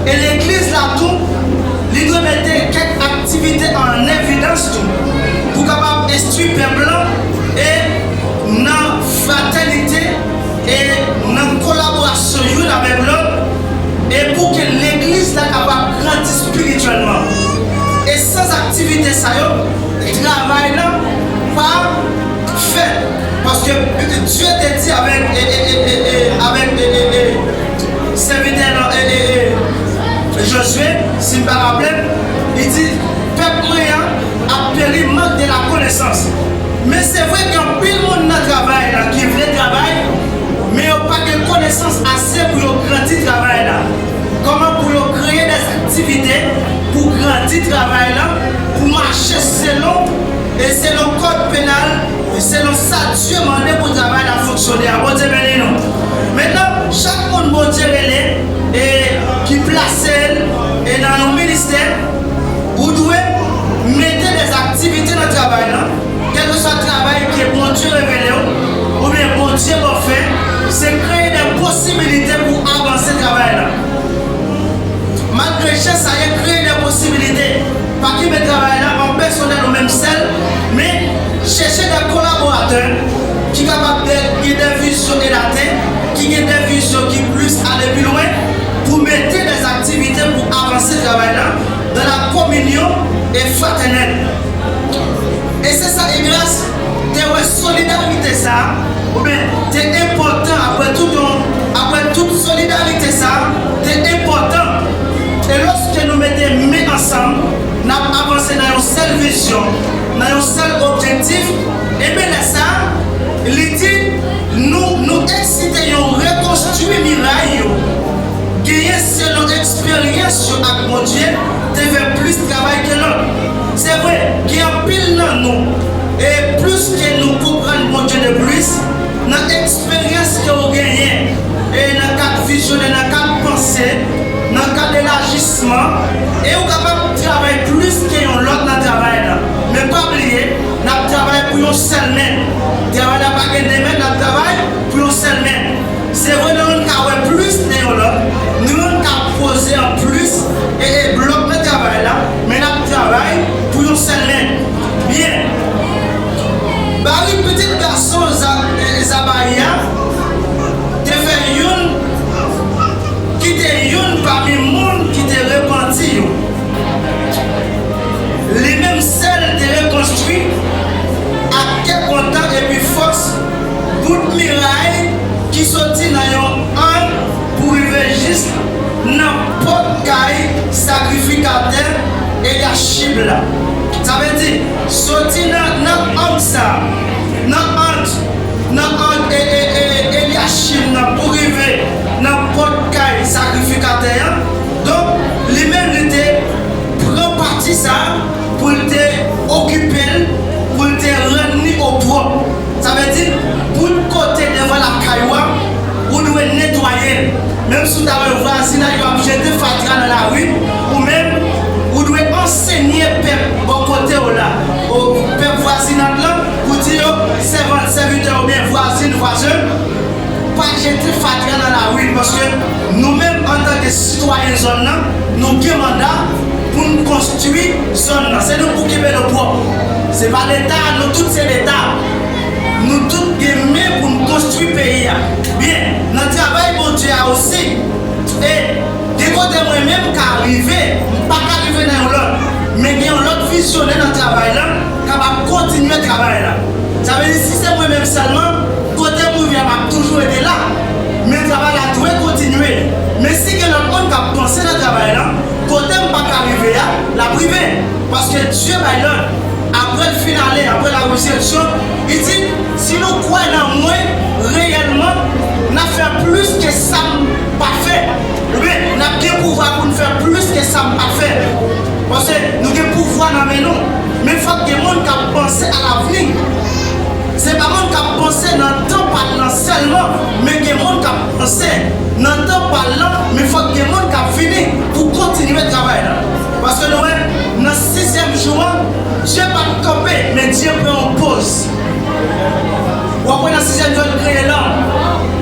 E legliz la tou, li dwe mete kèk aktivite an evidans tou pou kapab enstwi pèp lan e nan fratènite e nan kolaborasyon youn avèk lòt, e pou ke legliz la kapab grandi espirityèlman. E san aktivite sa yo, travay la pa fèt. Paske Dye te di avèk, e, e, e, e, e, avèk, e, e, e, sèvitè nan, e, e, e, Jozye, si m pa raple m, li di, pèp mwen an ap peri mank de la konesans. Men se vre gen anpil moun nan travay la ki vle travay, men yo pa gen konesans ase pou yo grandi travay la. Kòman pou yo kreye de aktivite pou grandi travay la, pou mache selon, e selon kòd penal, e selon sa Dye mande pou travay la fonksyone a. Bondye beni nou. Mentnan, chak moun Bondye rele e ki plase l e nan yon ministè, ou dwe mete de aktivite nan travay la. Kèlkeswa travay ke Bondye revele w, oubyen Bondye ba w fè, se kreye de posibilite pou avanse travay la. Malgre jan sa ye, kreye de posibilite. Pa kenbe travay la an pèsonèl ou menm sèl, men chèche de kolaboratè ki kapab de, gen de vizyon elaten, ki gen de vizyon ki plis ale pi lwen pou mete de aktivite pou avanse travay la dans la communion et fraternelle. E se sa Esdras te wè solidarite sa a, oubyen te enpòtan apre tout yon, apre tout solidarite sa a, te enpòtan. E lòske nou mete men ansanm, n ap avanse nan yon sèl vizyon, nan yon sèl objektif, ebyen lè sa a, li di, nou, nou eksite yo rekonstwi miray yo. Genyen selon eksperyans yo ak Bondye te fè plis travay ke lòt. Se vre, gen anpil nan nou, e plis ke nou konprann Bondye de plis, nan eksperyans ke w genyen, e nan kad vizyonè, nan kad panse, nan kad elajisman, e ou kapab travay plis ke yon lòt nan travay la. Men pa bliye, n ap travay pou yon sèl men. Travay la pa gen de men, n ap travay pou yon sèl men. Se vre, nou youn ka wè plis de yon lòt, nou youn ka poze an plis e, e blòk nan travay la, men n ap travay pou yon sèl men. Byen. Barik, pitit gason Za-, e, Zabayi a, te fè youn, ki te youn pami moun ki te repanti yo. Li menm sèl te rekonstwi ak kè kontan epi fòs bout miray ki soti nan yon ang pou rive jis nan pòt kay sakrifikatè Elyachib la. Sa vle di, soti nan, nan ang sa, nan ang, nan ang e, e, e, Elyachib nan pou rive nan pòt kay sakrifikatè an. Donk, li menm li te pran pati sa a pou l te okipe l, pou l te rann li opwòp. Sa vle di, bout kote devan lakay ou a, ou dwe netwaye l. Menm si w ta wè vwazinay yo ap jete fatra nan lari, ou menm, ou dwe ansenye pèp bò kote w la, o pèp vwazinay lan, pou di yo, sèvant, sèvitè oubyen vwazin, vwazen, pa jete fatra nan lari, paske nou menm, antanke sitwayen zòn nan, nou gen manda pou n konstwi zòn nan. Se nou pou kenbe l pwòp. Se pa Leta, nou tout se Leta. Nou tout gen men pou n konstwi peyi a. Byen, nan travay Bondye a osi, e gen kote mwen menm ka rive, m pa ka rive nan yon lòt, men gen yon lòt vizyonè nan travay la, kapab kontinye travay la. Sa vle di, si se mwen menm sèlman, kote m rive a, m ap toujou rete la. Men travay la dwe kontinye. Men si gen lòt moun k ap panse nan travay la, kote m pa ka rive a, l ap rive. Paske Dye bay lòd. Apre l fin ale, apre la rezireksyon, li di, si nou kwè nan mwen reyèlman, n ap fè plis ke sa m pa fè. Oubyen, n ap gen pouvwa pou n fè plis ke sa m pa fè. Paske nou gen pouvwa nan men nou. Men fòk gen moun k ap panse a lavni. Se pa moun k ap panse nan tan pa l lan sèlman, men gen moun k ap kòmanse nan tan pa l lan, men fòk gen moun k ap vini pou kontinye travay la. Paske nou wè, nan sizyèm jou an, Dye pa t kanpe, men Dye pran yon poz. W ap wè nan sizyèm jou an, li kreye lòm.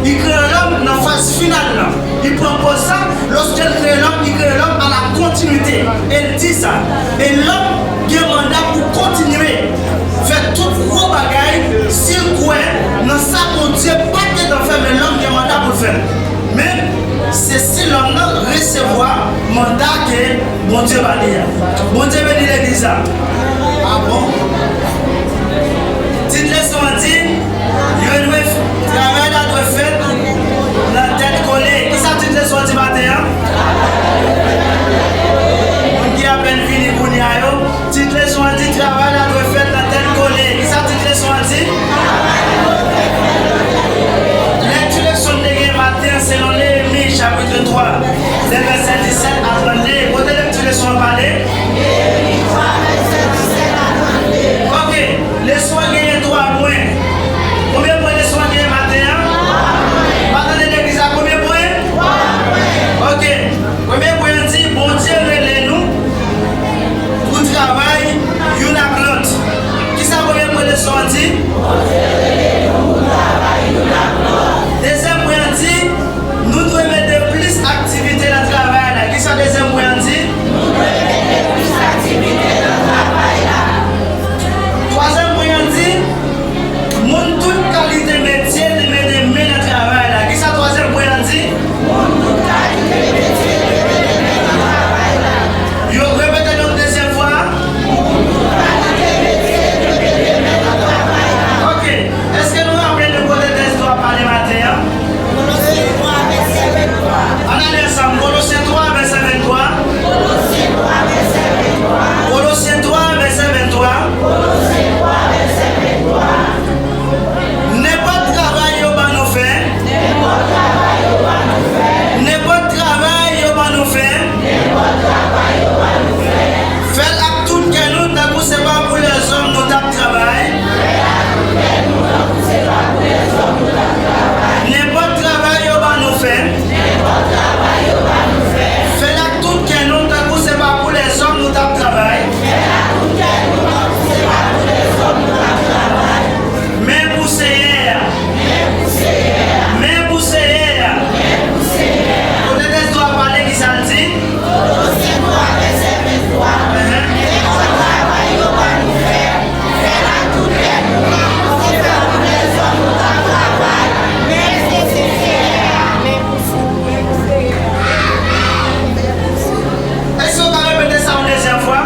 Li kreye lòm nan faz final lan. Li pran poz sa, lòske l kreye lòm, li kreye lòm à la continuité. E l di sa. E lòm gen manda pou kontinye fè tout gwo bagay si l kwè nan sa Bondye pa t gentan fè, men lòm gen manda pou l fè l. Men, se si lòm nan resevwa manda ke Bondye ba li a. Bondye beni legliz la. Ah bon? Tit leson an di, yo dwe f-, travay la dwe fèt nan tèt kole. Kisa tit leson an di maten an? Moun ki apèn vini kounye a yo, tit leson an di, travay la dwe fèt nan tèt kole. Kisa tit leson an di? Lèkti leson n te gen maten an, se nan Neyemi, chapit twa, de vèsè disèt a trannde. Kote lèkti leson an pale? Ok, leson an genyen twa pwen. Konbyen pwen leson an genyen maten an? Pa tande legliz la, konbyen pwen? Ok. Premye pwen an di, Bondye rele nou pou travay youn ak lòt. Kisa premye pwen leson an di? Dezyèm pwen an di, nou dwe mete plis aktivite nan travay la. Kisa dezyèm pwen an di? Twazyèm pwen an di, moun tout kalite metye dwe mete men nan travay la. Kisa twazyèm pwen an di? Yo repete l yon dezyèm fwa. Ok. Èske nou raple nou kote tèks nou ap pale maten an? Ann ale ansanm. Kolosyen twa, vèsè venntwa. Kolosyen twa, vèsè venntwa. Nenpòt travay yo ban nou fè. Nenpòt travay yo ban nou fè. Fè l ak tout kè nou, tankou se pa pou lèzòm nou t ap travay. Nenpòt travay yo ban nou fè. Fè l ak tout kè nou, tankou se pa pou lèzòm nou t ap travay. Men pou Seyè a. Men pou Seyè a. Kote tèks nou ap pale, kisa l di? Èske w ka repete sa yon dezyèm fwa?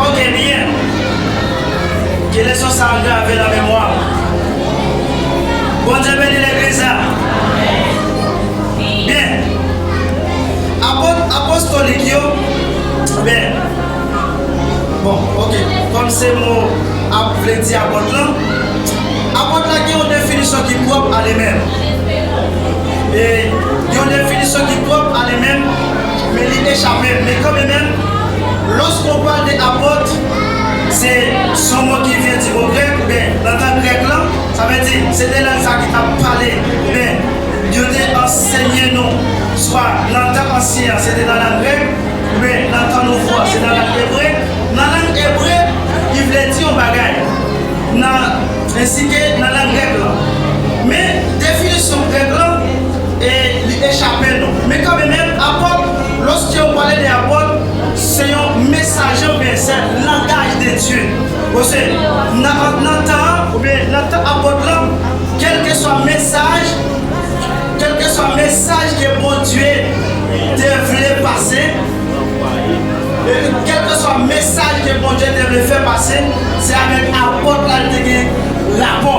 Ok, byen. Ke leson sa a grave nan memwa w. Bondye beni legliz la. Byen. Apot apostolik yo, byen. Bon, ok. Kòm se mo ap vle di apot lan, apot la gen yon definisyon ki pwòp a li menm. E yon definisyon ki pwòp a li menm, men li echape m. Men kanmenm, lòske w pale de apot, se, se yon mo ki vyen di mo grèk, oubyen nan tan grèk lan, sa vle di, se te lang sa ki t ap pale, oubyen yo te ansenye nou, swa nan tan ansyen an, se te nan lang grèk, oubyen nan tan nouvo an, se nan lang ebre. Nan lang ebre, li vle di yon bagay. Nan, ensi ke nan lang grèk lan. Men, definisyon grèk lan, e, li echape nou. Men kanmenm, apot, lòske yo pale de apot, se yon mesaje oubyen se langaj de Dye. Paske nan, nan tan an, oubyen nan tan apot lan, kèlkeswa mesaj, kèlkeswa mesaj ke Bondye te vle pase, e kèlkeswa mesaj ke Bondye te vle fè pase, se avèk apot la li te gen rapò.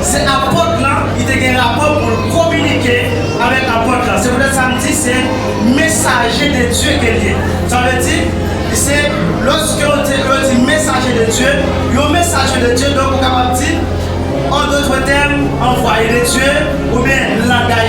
Se apot lan, li te gen rapò pou l kominike avèk apot lan. Se poutèt sa m di se mesaje de Dye ke l ye. Sa vle di, se, lòske yo di, yo di mesaje de Dye, yon mesaje de Dye, donk ou kapab di, en d'autres termes, envoyé de Dieu, oubyen langaj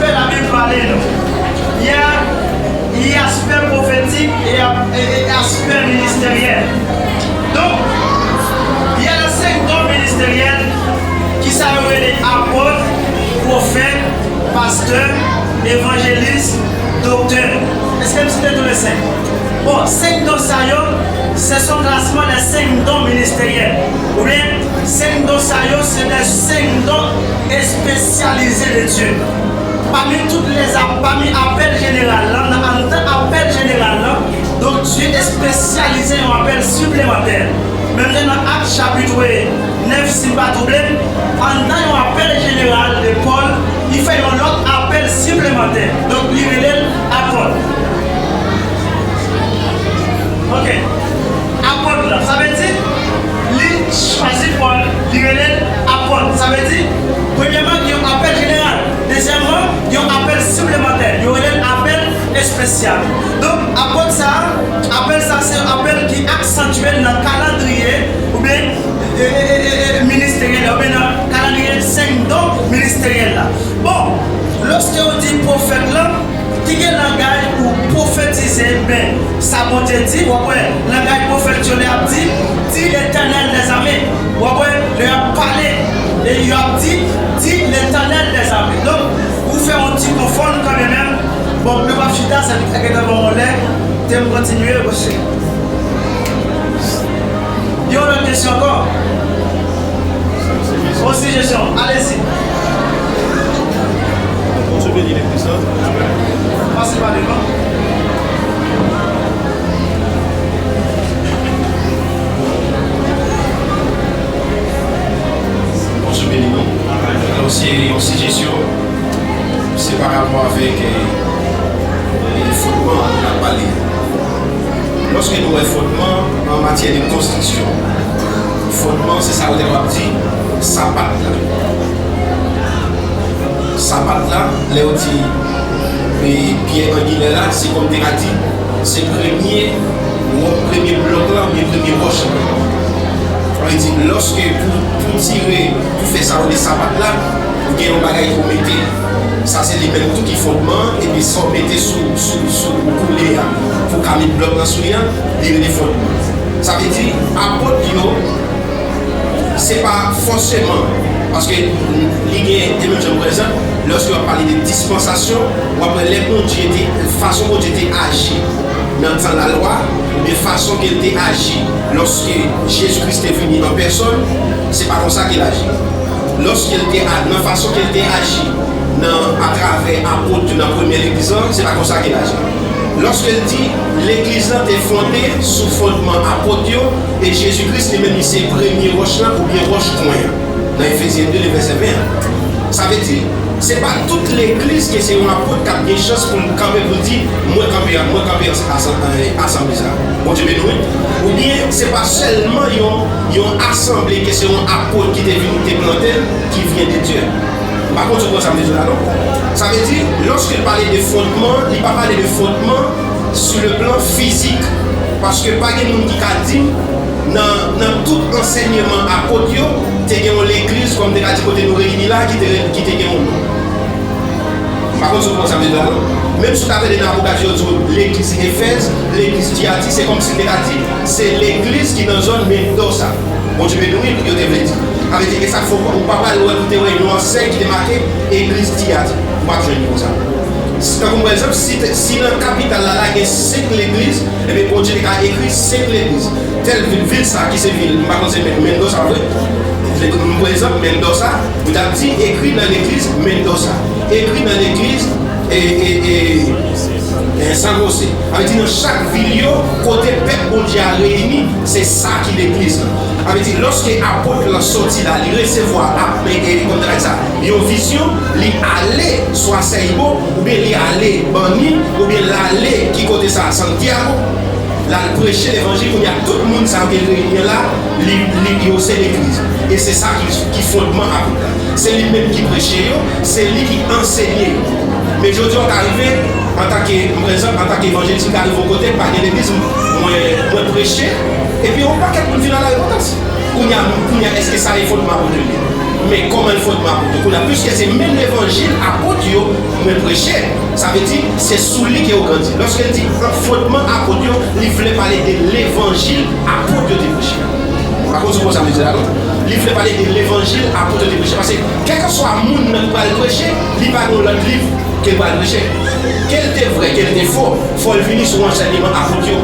aspè Labib pale nou. Il y a, il y a aspè pwofetik e, e, e aspè ministeryèl. Donk, il y a les cinq dons ministériels ki sa yo rele apot, pwofèt, pastè, evanjelis, doktè. Èske m site tou le senk? Bon, senk don sa yo, ce sont classement les cinq dons ministériels. Oubyen, senk don sa yo, se les cinq dons spécialisés de Dieu. Pami tout les ap-, pami apèl jeneral la, nan anndan apèl jeneral la, donk, Dye espesyalize yon apèl siplemantè. Menm jan nan Ak chapit nèf, si m pa twonpe m, anndan yon apèl jeneral de Pòl, li fè yon lòt apèl siplemantè. Donk, li rele l apòt. Oke. Apòt la, sa vle di, li chwazi Pòl, li rele l apòt. Sa vle di, premyèman, gen yon apèl jeneral. Dezyèmman, gen yon apèl siplemantè. Yo rele l apèl espesyal. Donk, apòt sa a, apèl sa a, se yon apèl ki aksantye nan kalandriye, oubyen, e, e, e, e, e, ministeryèl la, oubyen nan kalandriye senk don ministeryèl la. Bon, lòske yo di pwofèt la, ki gen langaj pou pwofetize, men sa Bondye di, w ap wè, langaj pwofèt yo lè y ap di, di Letènèl dèzame. W ap wè, lè y ap pale, e y ap di, di Letènèl dèzame. Donk, ou fè yon ti konfonn kanmenm, bon, nou p ap chita, sa vin fè gentan ban w yon lè, te m kontinye, paske yon lòt kesyon ankò. Yon sijesyon, alezi. Bondye beni legliz la. Pase pa devan. Bondye beni nou. Alò, se yon sijesyon. Se pa rapò avèk, eh, eh, fondman n ap pale. Lòske nou wè fondman an matyè de konstriksyon, fondman se sa yo te ap di sapat la. Sapat la, lè yo di, eh, pyè angilè la, se kòm te ka di, se premye wò-, premye blòk la, oubyen premye wòch la. Sa vle di, lòske pou, pou tire, pou fè sa yo rele sapat la, ou gen yon bagay pou mete. Sa se li menm tou ki fondman an, epi sa w mete sou, sou, sou ou koule a, pou ka met blòk lan sou li an, li rele fondman. Sa vle di, apot yo, se pa fòseman, paske li gen, e menm jan prezan, lòske w ap pale de dispansasyon, w ap wè lè Bondye te, fason Bondye te aji nan tan lalwa, oubyen fason ke l te aji lòske Jezi Kris te vini an pèsòn, se pa konsa ke l aji. Lòske l te a-, nan fason ke l te aji nan, atravè apot yo nan premyè legliz lan, se pa konsa ke l aji. Lòske l di legliz lan te fonde sou fondman apot yo, e Jezi Kris li menm li se premye wòch lan oubyen wòch pwen an, nan Efezyen de, le vèsè ven an. Sa vle di, se pa tout legliz ke se yon apot k ap gen chans pou l kanpe pou l di, mwen kanpe, mwen kanpe ansanm, asanble sa. Bondye beni w, wi. Oubyen, se pa sèlman yon, yon asanble ke se yon apot ki te vin, te plante l, ki vyen de Dye. M pa konn si w konprann sa m vle di w la, non. Sa vle di, lòske l pale de fondman, li pa pale de fondman sou le plan fizik. Paske pa gen moun ki ka di m, nan, nan tout ansèyman apot yo, te gen yon legliz, kòm te ka di kote nou reyini la, ki te, ki te gen yon non. M pa konn si w konprann sa m vle di w la, non. Menm si w ta tande nan apokalips yo di w legliz Efèz, legliz Tiyati, se kòmsi l te ka di, se legliz ki nan zòn Mendo sa. Bondye beni w, wi, yo te vle di. E sa k fè w pa pral wè pou te wè yon ansèy ki te make Egliz Tiyatri. Ou p ap jwenn li konsa. Tankou, pa egzanp, si, si nan kapital la, la gen senk legliz, ebyen, Bondye te ka ekri senk legliz. Tèl vil, vil sa ki se vil, m pa konn se Men-, Mendoza, vre. Pa egzanp, Mendoza, ou t ap di, ekri nan legliz Mendoza. Ekri nan legliz, e, e, e, e, San Jose. Sa vle di, nan chak vil yo, kote pèp Bondye a reyini, se sa ki legliz la. Sa vle di, lòske apot lan soti la, li resevwa ap, e, e, kòm ta di sa, yon vizyon, li ale swa Sèibo, oubyen li ale Banni, oubyen l ale ki kote sa, Santiago, l al preche levanjil, kounye a tout moun sa yo ke l reyini an la, li, li, yo se legliz. E se sa ki, ki fondman apot la. Se li menm ki preche yo, se li ki ansenye yo. Men jodi a, w ka rive, antanke, m pran egzanp, antanke evanjelis, m ka rive yon kote, pa gen legliz, m-, mwen, mwen preche, epi yon pakèt moun vin al repantans. Kounye a, kounye a, èske sa e fondman apot yo li ye? Men kòman l fondman apot yo? Kounye a, piske se menm levanjil apot yo mwen preche, sa vle di, se sou li ke yo grandi. Lòske l di fondman apot yo, li vle pale de levanjil apot yo te preche. Pa konn si w konn sa m vle di la, non? Li vle pale de levanjil apot yo te preche. Paske, kèlkeswa moun nan ki pral preche, li pa gen yon lòt liv ke l pral preche. Ke l te vrè, ke l te fo, fò l vini sou ansèyman apot yo.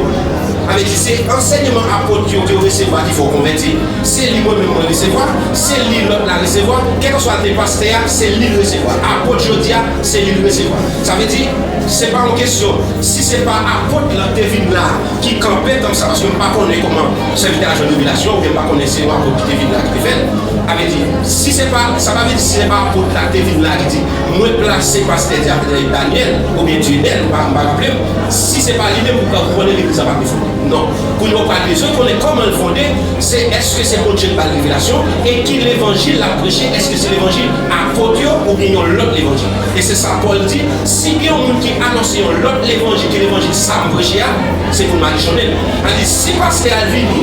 Sa vle di, se ansèyman apot yo ke w resevwa ki fè w konvèti. Se li mwen menm mwen resevwa, se li lòt la resevwa. Kèlkeswa l te pastè a, se li l resevwa. Apot jodi a, se li l resevwa. Sa vle di, se pa yon kesyon. Si se pa apot lan te vin la, ki kanpe tanp sa, paske m pa konnen kòman sèvitè a jwenn revelasyon, oubyen m pa konnen se yon apot ki te vin la ki te fè l. Sa vle di, si se pa, sa pa vle di si se pa apot la ki te vin la ki di, mwen plase pastè Daniel, oubyen Dieunel, m pa, m pa raple m, si se pa li menm, ou ka konnen legliz la pa te fonde. Non. Kounye a, ou pral bezwen konnen kòman l fonde, se èske se Bondye ki ba l revelasyon, e ki levanjil l ap preche, èske se levanjil apot yo, oubyen yon lòt levanjil. E se sa Pòl di, si gen yon moun ki anonse yon lòt levanjil ke levanjil sa m preche a, se pou l madichonnen l. Sa di, si pastè a vini,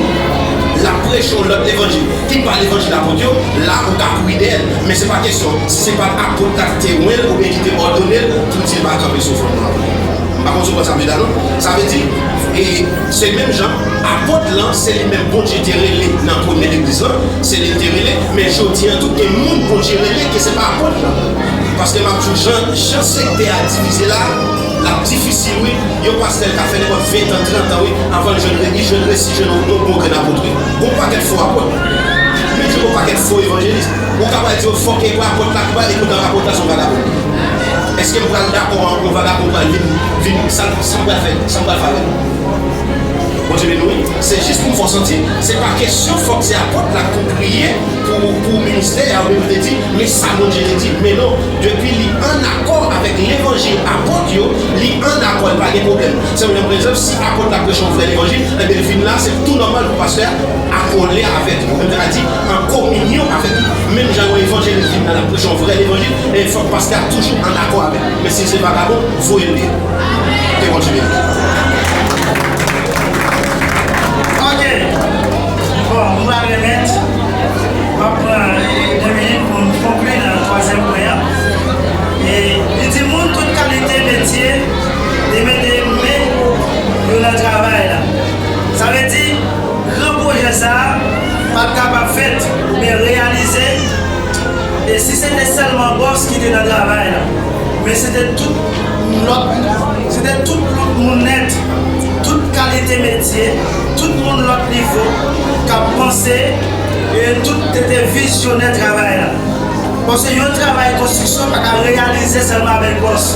l ap preche yon lòt levanjil ki pa levanjil apot yo, la ou ka kouri dèyè l. Men se pa kesyon si se pa apot la ki te wen l oubyen ki te òdone l pou di l pa kanpe sou fondman apot. M pa konn si w konn sa m vle di la, non. Sa vle di, e, se menm jan, apot lan, se li menm Bondye te rele nan premye legliz lan, se li l te rele, men jodi a tou, gen moun Bondye rele ke se pa apot lan. Paske m ap di w, jan, jan sektè a divize la, l ap difisil, wi. Yon pastè l ka fè nenpòt ven tan, trant tan, wi, avan l jwenn, li jwenn resi, jwenn yon, yon bon grenn apot, wi. Gon pakèt fo apot. Menm jan gon pakèt fo evanjelis. Ou ka pral di yo fòk e apot la ki ba, epoutan apot la se yon vagabon. Èske m pral dakò yon vagabon pral vin, vin, sa, sa m pral fè, sa m pral fè avè l? Bondye beni w, wi. Se jis pou m fè w santi, se pa kesyon fòk se apot la pou priye pou, pou ministè a, oubyen pou te di, men sa Bondye te di. Men non, depi li ann akò avèk levanjil apot yo, li ann akò, li pa gen pwoblèm. Se menm jan, pa egzanp, si apot la preche yon vrè levanjil, enben, l vin la, se tou nòmal pou pastè a akole avèk li. Ou menm ta ka di, an kominyon avèk li. Menm jan yon evanjelis vin la, l ap preche yon vrè levanjil, e fòk pastè a toujou ann akò avèk li. Men si l se vagabon, voye l deyò. Ke Bondye beni. Ok. Bon, m pral remèt. M ap pran, eh, de minit pou m konkli nan twazyèm pwen an. E li di moun tout kalite metye te mete men yo nan travay la. Sa vle di, gran pwojè sa a pa t kapab fèt oubyen reyalize, e si se te sèlman bòs ki te nan travay la, men se te tout lòt, se te tout lòt moun nèt, tout kalite metye, tout moun lòt nivo k ap panse, e tout te, te vizyonè travay la. Paske yon travay konstriksyon pa ka reyalize sèlman avèk bòs.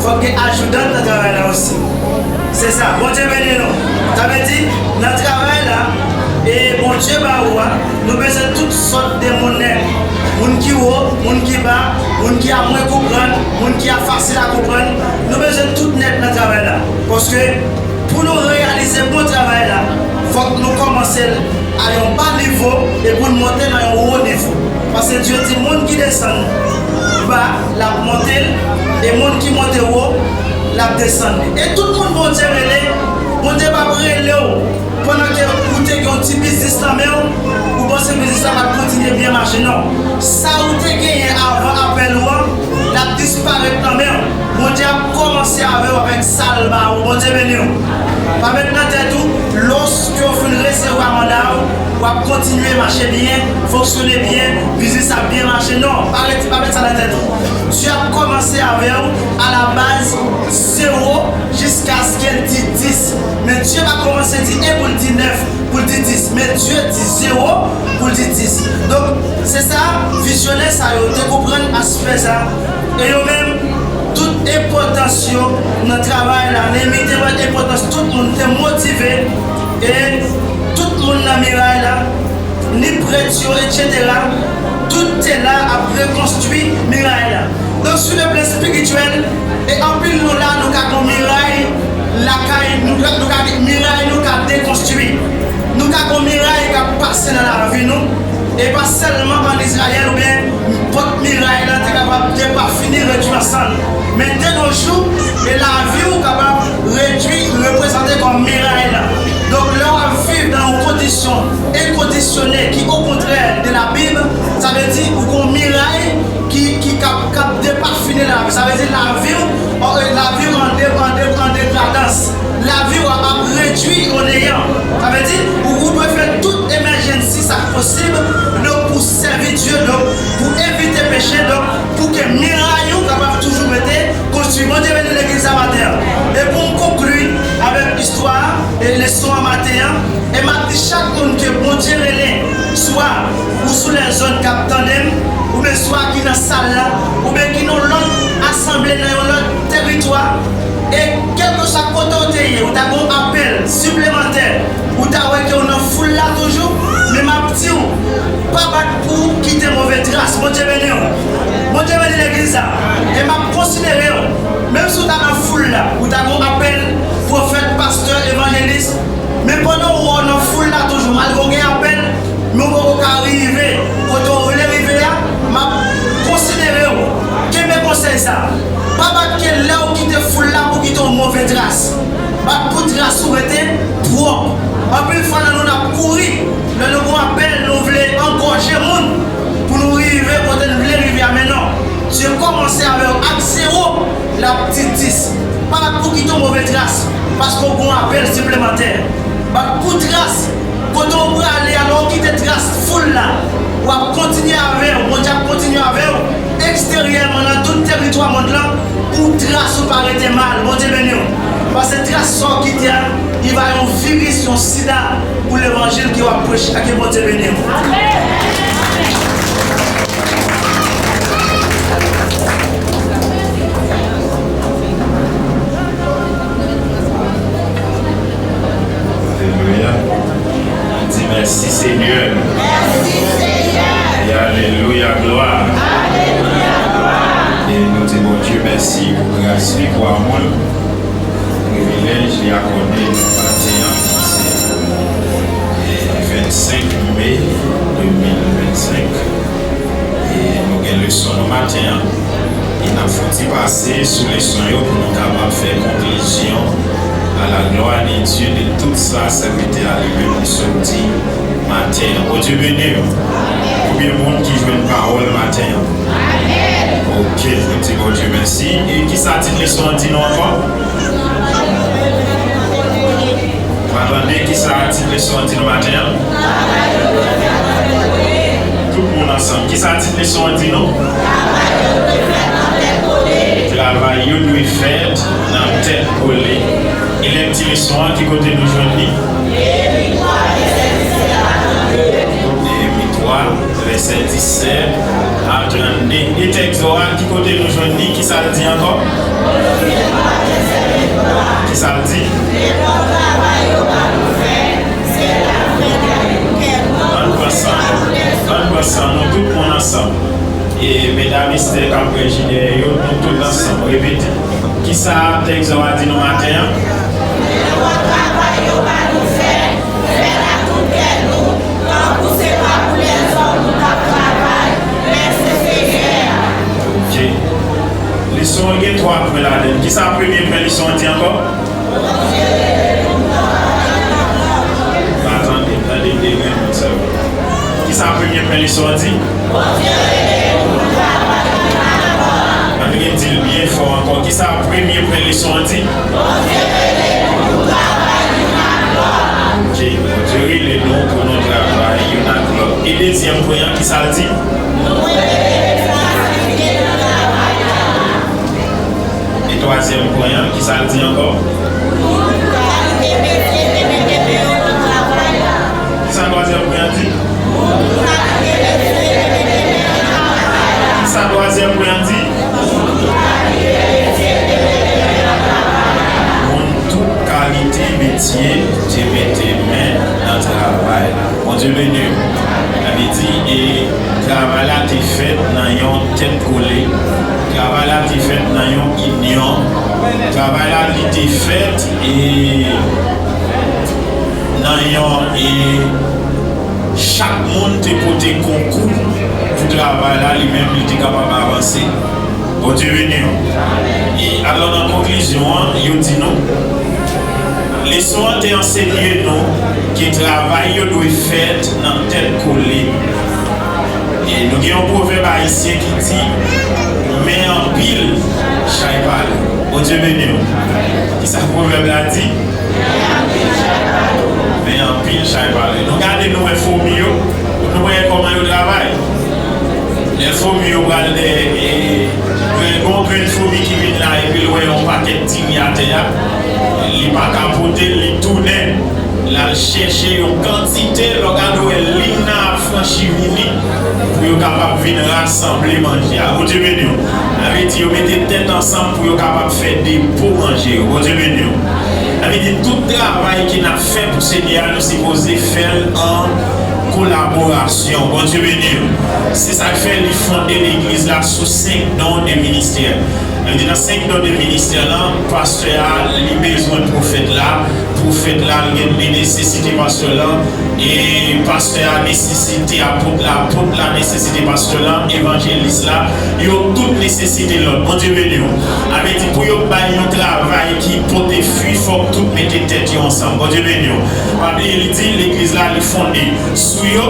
Fòk gen ajoudan nan travay la osi. Se sa. Bondye beni nou. Sa vle di, nan travay la, e Bondye ba ou a, nou bezwen tout sòt de moun nèt. Moun ki wo, moun ki ba, moun ki a mwen konprann, moun ki a fasil a konprann. Nou bezwen tout nèt nan travay la. Paske pou nou reyalize bon travay la, fòk nou kòmanse l a yon ba nivo e pou n monte nan yon wo nivo. Paske Dye di, moun ki desann ba, l ap monte l, e moun ki monte wo, l ap desann li. E tout moun Bondye rele, Bondye p ap rele w pandan ke ou te gen yon ti biznis nan men w, ou panse biznis la p ap kontinye byen mache, non. Sa ou te genyen avan apèl ou an, l ap disparèt nan men w. Bondye ap kòmanse avè w avèk sa l ba ou. Bondye beni w. Pa met nan tèt ou, lòske w fin resevwa manda w, w ap kontinye mache byen, fonksyone byen, biznis ap byen mache. Non, pa ret, pa met sa nan tèt ou. Dye ap kòmanse avè w a la baz zewo jiskaske l di dis. Men Dye pa kòmanse di en pou l di nèf, pou l di dis. Men Dye di zewo pou l di dis. Donk, se sa, vizyonè sa yo te konprann aspè sa. E yo menm, tout enpòtans yo nan travay la, Neyemi te wè enpòtans tout moun, te motive, e tout moun nan miray la, ni prèt yo, etsetera, tout te la ap rekonstwi miray la. Donk, sou le plan espirityèl, e anpil nou la, nou ka gon miray lakay, nou ka, nou ka gen miray, nou ka dekonstwi. Nou ka gon miray k ap pase nan lavi nou. E pa sèlman ann Izrayèl oubyen pòt miray lan te kapab depafini, redwi an sann. Men de nos jours, e lavi w kapab redwi, reprezante kòm miray lan. Donk, lè w ap viv nan yon kondisyon enkondisyone ki okontrè de la Bib, sa vle di ou gon miray ki, ki k ap, k ap depafini lavi. Sa vle di lavi w, lavi w an de, an de, an degradans. Lavi w ap redwi o neyan. Sa vle di, ou, ou dwe fè tout emèjensi sa k posib, donk, pou sèvi Dye, donk, pou evite peche, donk, pou ke miray ou kapab toujou rete konstwi. Bondye beni legliz sa maten an. E pou m konkli avèk istwa e leson an maten an, e m ap di chak moun ke Bondye rele, swa ou sou lèzòn k ap tande m, oubyen swa ki nan sal la, oubyen ki nan lòt asanble, nan yon lòt teritwa, e kèlkeswa kote w te ye, ou ta gen yon apèl siplemantè, ou ta wè ke w nan foul la toujou, men m ap di w, pa bat pou kite move tras. Bondye beni w. Bondye beni legliz la. E m ap konsidere w. Menm si w ta nan foul la, ou ta gen yon apèl, pwofèt, pastè, evanjelis, men pandan w wè w nan foul la toujou, malgre w gen apèl, men w poko ka rive kote w vle rive a, m ap konsidere w. Kenbe konsèy sa. Pa bat ke lè w kite foul la pou kite yon move tras. Bat pou tras ou rete pwòp. Anpil fwa nan nou n ap kouri, lè nou gon apèl, nou vle angòje moun pou nou rive kote n vle rive a, men non. Dye kòmanse avè w ak zewo, l ap di dis. Pa bat pou kite yon move tras, paske w gon apèl siplemantè. Bat pou tras. Kote w prale a, lè w kite tras foul la, w ap kontinye avè w, Bondye ap kontinye avè w, eksteryèman, nan tout teritwa mond lan, pou tras ou pa rete mal. Bondye beni w. Paske tras sa w kite a, li va yon viris, yon sida pou levanjil ke w ap preche a. Ke Bondye beni w. Alelouya. Di mèsi, Senyè. Mèsi, Senyè. E alelouya, glwa. Alelouya, glwa. E nou di Bondye mèsi pou gras li, pou amou l. Privilèj li akòde nou maten an, ki se, e, vennsenk me de mil vennsenk. E nou gen leson nou maten an. E n ap fè yon ti pase sou leson yo pou nou kapab fè konklizyon à la gloire de Dieu de tout sa sèvitè a li menm li sot di maten an. Bondye beni w. Konbyen moun ki jwenn pawòl maten an? Ok, nou di Bondye mèsi. E kisa tit leson an di nou ankò? Pa tande kisa tit leson an di nou maten an? Tout moun ansanm. Kisa tit leson an di nou? Travay yo dwe fèt nan tèt kole. E lèkti leson an, ki kote nou jwenn li? Neyemi twa, vèsè disèt a trannde. E tèks la, ki kote nou jwenn li? Kisa l di ankò? Kisa l di? Ann pran san nou. Ann pran san nou, tout moun ansanm. E medam Esther k ap pran jidè yo, nou tout ansanm. Repete. Kisa tèks la di nou maten an? Travay yo ba nou fè, fè l ak tout kè nou, tankou se pa pou lèzòm nou t ap travay, men se Senyè a. Ok. Leson an gen twa pwen ladan l. Kisa premye pwen leson an di ankò? Pa tande, tande de grenn moun sèlman. Kisa premye pwen leson an di? Ann redi l byen fò ankò. Kisa premye pwen leson an di? Ok, Bondye rele nou pou nou travay Youn ak lòt. E dezyèm pwen an, ki sa l di? E twazyèm pwen an, ki sa l di ankò? Ki sa twazyèm pwen an di? Ki sa twazyèm pwen an di? Moun tout kalite metye te mete men nan travay la. Bondye beni w. Sa vle di, e, travay la te fèt nan yon tèt kole. Travay la te fèt nan yon inyon. Travay la, li te fèt, e, nan yon, e, chak moun te pote konkou pou travay la, li menm, li te kapab avanse. Bondye beni w. E alò, nan konklizyon an, yo di nou, leson an te ansenye nou ke travay yo dwe fèt nan tèt kole. E nou gen yon pwovèb ayisyen ki di, men anpil, chay pa lou. Bondye beni w. Ki sa pwovèb la di? Men anpil chay pa lou. Nou gade, nou wè fomi yo, nou wè kòman yo travay. Lè fomi yo pral dèyè, e, gen yon grenn fomi ki vin la, epi l wè yon pakèt diri atè a, li pa ka pote l, li tounen, l al chèche yon kantite, lè w gade, w wè liy nan ap franchi vini, pou yo kapab vin rasanble manje a. Bondye beni w. Sa vle di, yo mete tèt ansanm pou yo kapab fè depo manje yo. Bondye beni w. Sa vle di, tout travay ke n ap fè pou Senyè a, nou sipoze fè l an kolaborasyon. Bondye beni w. Se sa k fè li fonde legliz la sou senk don de ministè. Sa vle di, nan senk don de ministè lan, pastè a, li bezwen pwofèt la, pwofèt la, li gen, li nesesite pastè lan, e pastè a nesesite apot la, apot la nesesite pastè lan, evanjelis la, yo tout nesesite lòt. Bondye beni w. Sa vle di, pou yo bay yon travay ki pote fwi, fòk tout mete tèt yo ansanm. Bondye beni w. Pa bliye, li di, legliz la, li fonde sou yo.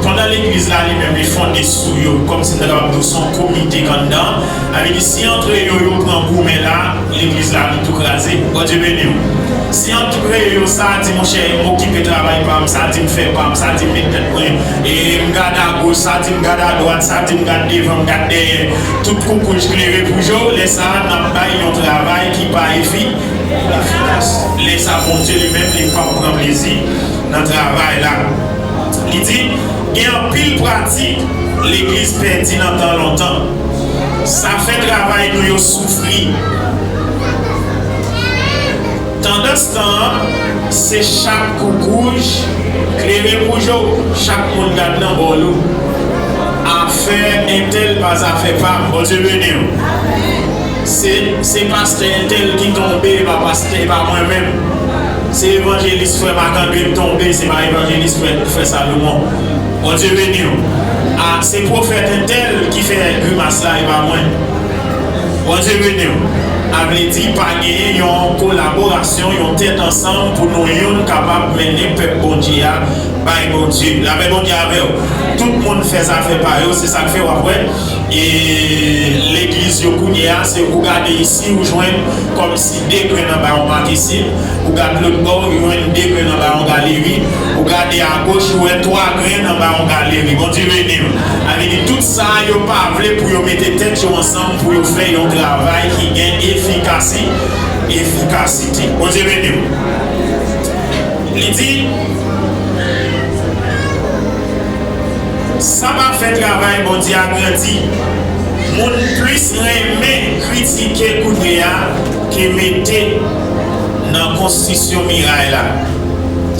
Pandan legliz la, li menm, li fonde sou yo, kòmsi m ta kapab di w, se yon komite k anndan. Sa vle di, si antre yo, yo pran goumen la, legliz la, li tou kraze. Bondye beni w. Si antre yo, sa a di, monchè, m okipe travay pa m, sa a di m fè pa m, sa a di m met tèt mwen, e m gad agoch, sa a di m gad adwat, sa a di m gad devan, m gad dèyè, tout koukouj klere pou je w, lè sa a, n ap bay yon travay ki pa efi-, efikas. Lè sa a, Bondye li menm, li p ap pran plezi nan travay la. Li di, gen anpil pratik legliz pèdi nan tan lontan. Sa fè travay nou yo soufri. Tandans tan an, se chak koukouj klere pou je w, chak moun gad nan bò l ou. Afè entèl pa zafè pa m. Bondye beni w. Se, se pastè entèl ki tonbe, e pa pastè, e pa mwen menm. Se evanjelis frè Marc André k tonbe, se pa evanjelis frè, frè Salomon. Bondye beni w. A, se pwofèt entèl ki fè grimas la, e pa mwen. Bondye beni w. Sa vle di, pa genyen yon kolaborasyon, yon tèt ansanm pou nou youn kapab mennen pèp Bondye a bay Bondye. Lapè Bondye avè w. Tout moun fè zafè pa yo, se sa k fè w ap wè, e, legliz yo kounye a, se ou gade isi, ou jwenn kòmsi de grenn anba yon makesin, ou gad lòt bò, ou jwenn de grenn anba yon galeri, ou gade agoch, ou wè twa grenn anba yon galeri. Bondye beni w. Sa vle di, tout sa a, yo pa vle pou yo mete tèt yo ansanm pou yo fè yon travay ki gen efikasi-, efikasite. Bondye beni w. Li di, sa pa fè travay Bondye a grandi. Moun plis renmen kritike kounye a ke mete nan konstriksyon miray la.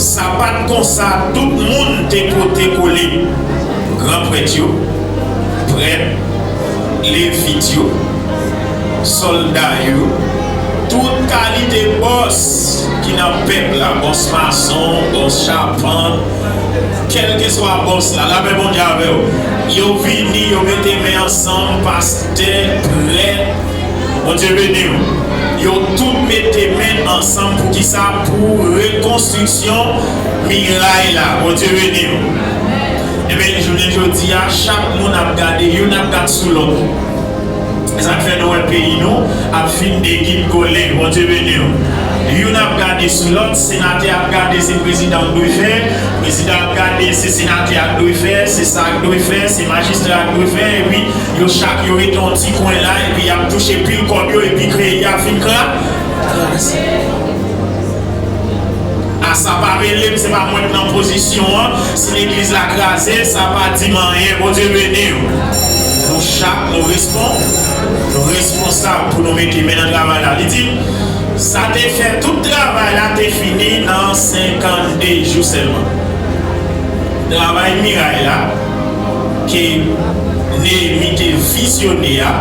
Sa pa t konsa tout moun te pote kole. Gran prèt yo, prèt, levit yo, sòlda yo, tout kalite bòs ki nan pèp la, bòs mason, bòs chapant, kèlkeswa bòs la, lapè Bondye avè w. Yo vini, yo mete men ansanm, pastè, prèt, Bondye beni w. Yo tout mete men ansanm pou kisa? Pou rekonstriksyon miray la. Bondye beni w. Ebyen, jounen jodi a, chak moun ap gade, youn ap gad sou lòt. Sa k fè nou wè peyi nou ap fin degingole. Bondye beni w. Youn ap gade sou lòt, senatè ap gade se prezidan k dwe fè, prezidan ap gade se senatè a k dwe fè, se sa k dwe fè, se majistra a k dwe fè, epi yo chak yo rete yon ti kwen la, epi y ap touche pil kòb yo, epi peyi a fin kra-, kraze. A sa pa rele m, se pa mwen k nan pozisyon an. Si legliz la kraze, sa pa di m anyen. Bondye beni w. Nou chak, nou respon-, nou responsab pou nou mete men nan travay la. Li di, sa te fè tout travay la te fini nan senkannde jou sèlman. Travay miray la, ke Neyemi te vizyone a,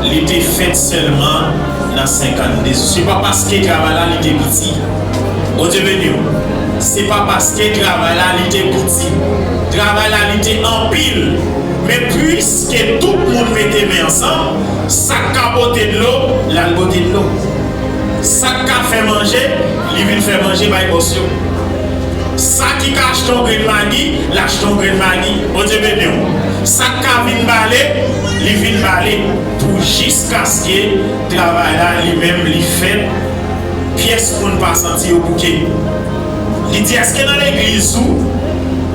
li te fèt sèlman nan senkannde jou. Se pa paske travay la li te piti. Bondye beni w. Se pa paske travay la li te piti. Travay la li te anpil. Men piske tout moun mete men ansanm, sa k ka pote dlo, l al pote dlo. Sa k ka fè manje, li vin fè manje bay bòs yo. Sa ki ka achte yon grenn magi, l achte yon grenn magi. Bondye beni w. Sa k ka vin bale, li vin bale. Pou jiskaske travay la li menm li fèt, pyès moun pa santi yo bouke. Li di, èske nan legliz ou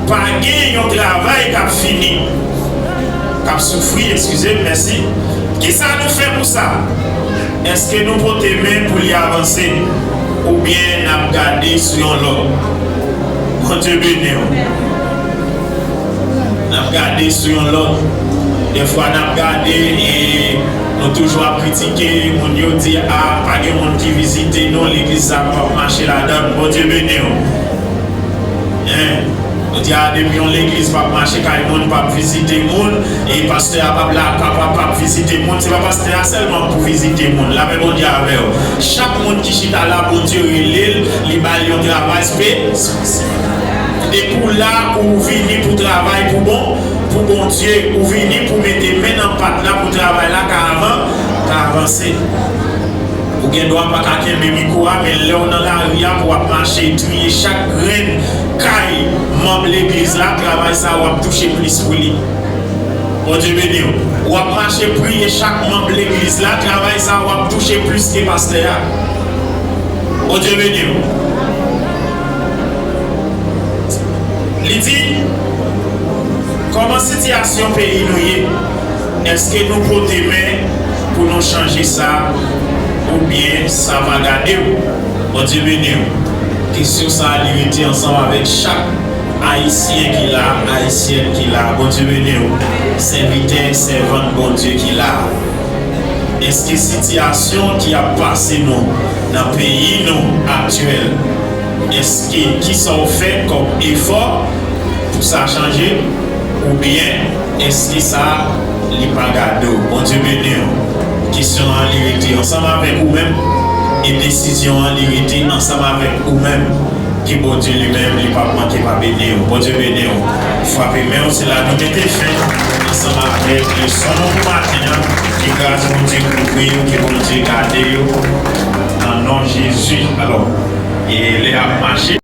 pa gen yon travay k ap fini, k ap soufri, eskize m, mèsi? Kisa nou fè pou sa? Èske nou pote men pou li avanse? Oubyen n ap gade sou yon lòt? Bondye beni w. N ap gade sou yon lòt. Dèfwa n ap gade e nou toujou ap kritike, moun yo di, a, pa gen moun ki vizite nou, legliz sa p ap mache ladan l. Bondye beni w. Hein? Yo di, a, depi yon legliz p ap mache kay moun, p ap vizite moun, e pastè a p ap la, p ap, p ap, p ap vizite moun. Se pa pastè a sèlman k pou vizite moun. Lapè Bondye avè w. Chak moun ki chita la, Bondye rele l, li ba l yon travay espesyal. Depi w la, ou vini pou travay pou bon, pou Bondye, ou vini pou mete men nan pat la pou travay la ka avan, ka avanse. Ou gen dwa pa ka kenbe mikwo a, men lè w nan lari a, pou w ap mache, triye chak grenn kay manm legliz la, travay sa a w ap touche plis pou li. Bondye beni w. W ap mache priye chak manm legliz la, travay sa a w ap touche plis ke pastè a. Bondye beni w. Li di, kòman sitiyasyon peyi nou ye? Èske nou pote men pou nou chanje sa, oubyen sa va gade w? Bondye beni w. Kesyon sa a, li rete ansanm avèk chak Ayisyen ki la, Ayisyèn ki la. Bondye beni w. Sèvitè, sèvant Bondye ki la. Èske sitiyasyon ki ap pase nou nan peyi nou aktyèl, èske kisa w fè kòm efò pou sa chanje, oubyen èske sa li pa gade w? Bondye beni w. Kesyon an li rete ansanm avèk ou menm, e desizyon an li rete ansanm avèk ou menm. Ke Bondye li menm li p ap manke pa beni w. Bondye beni w. Frape men w, se la nou mete fen ansanm avèk leson nou pou maten an. Ke gras Bondye kouvri yo, ke Bondye gade yo. Nan non Jezi. Alò, e lè y ap mache.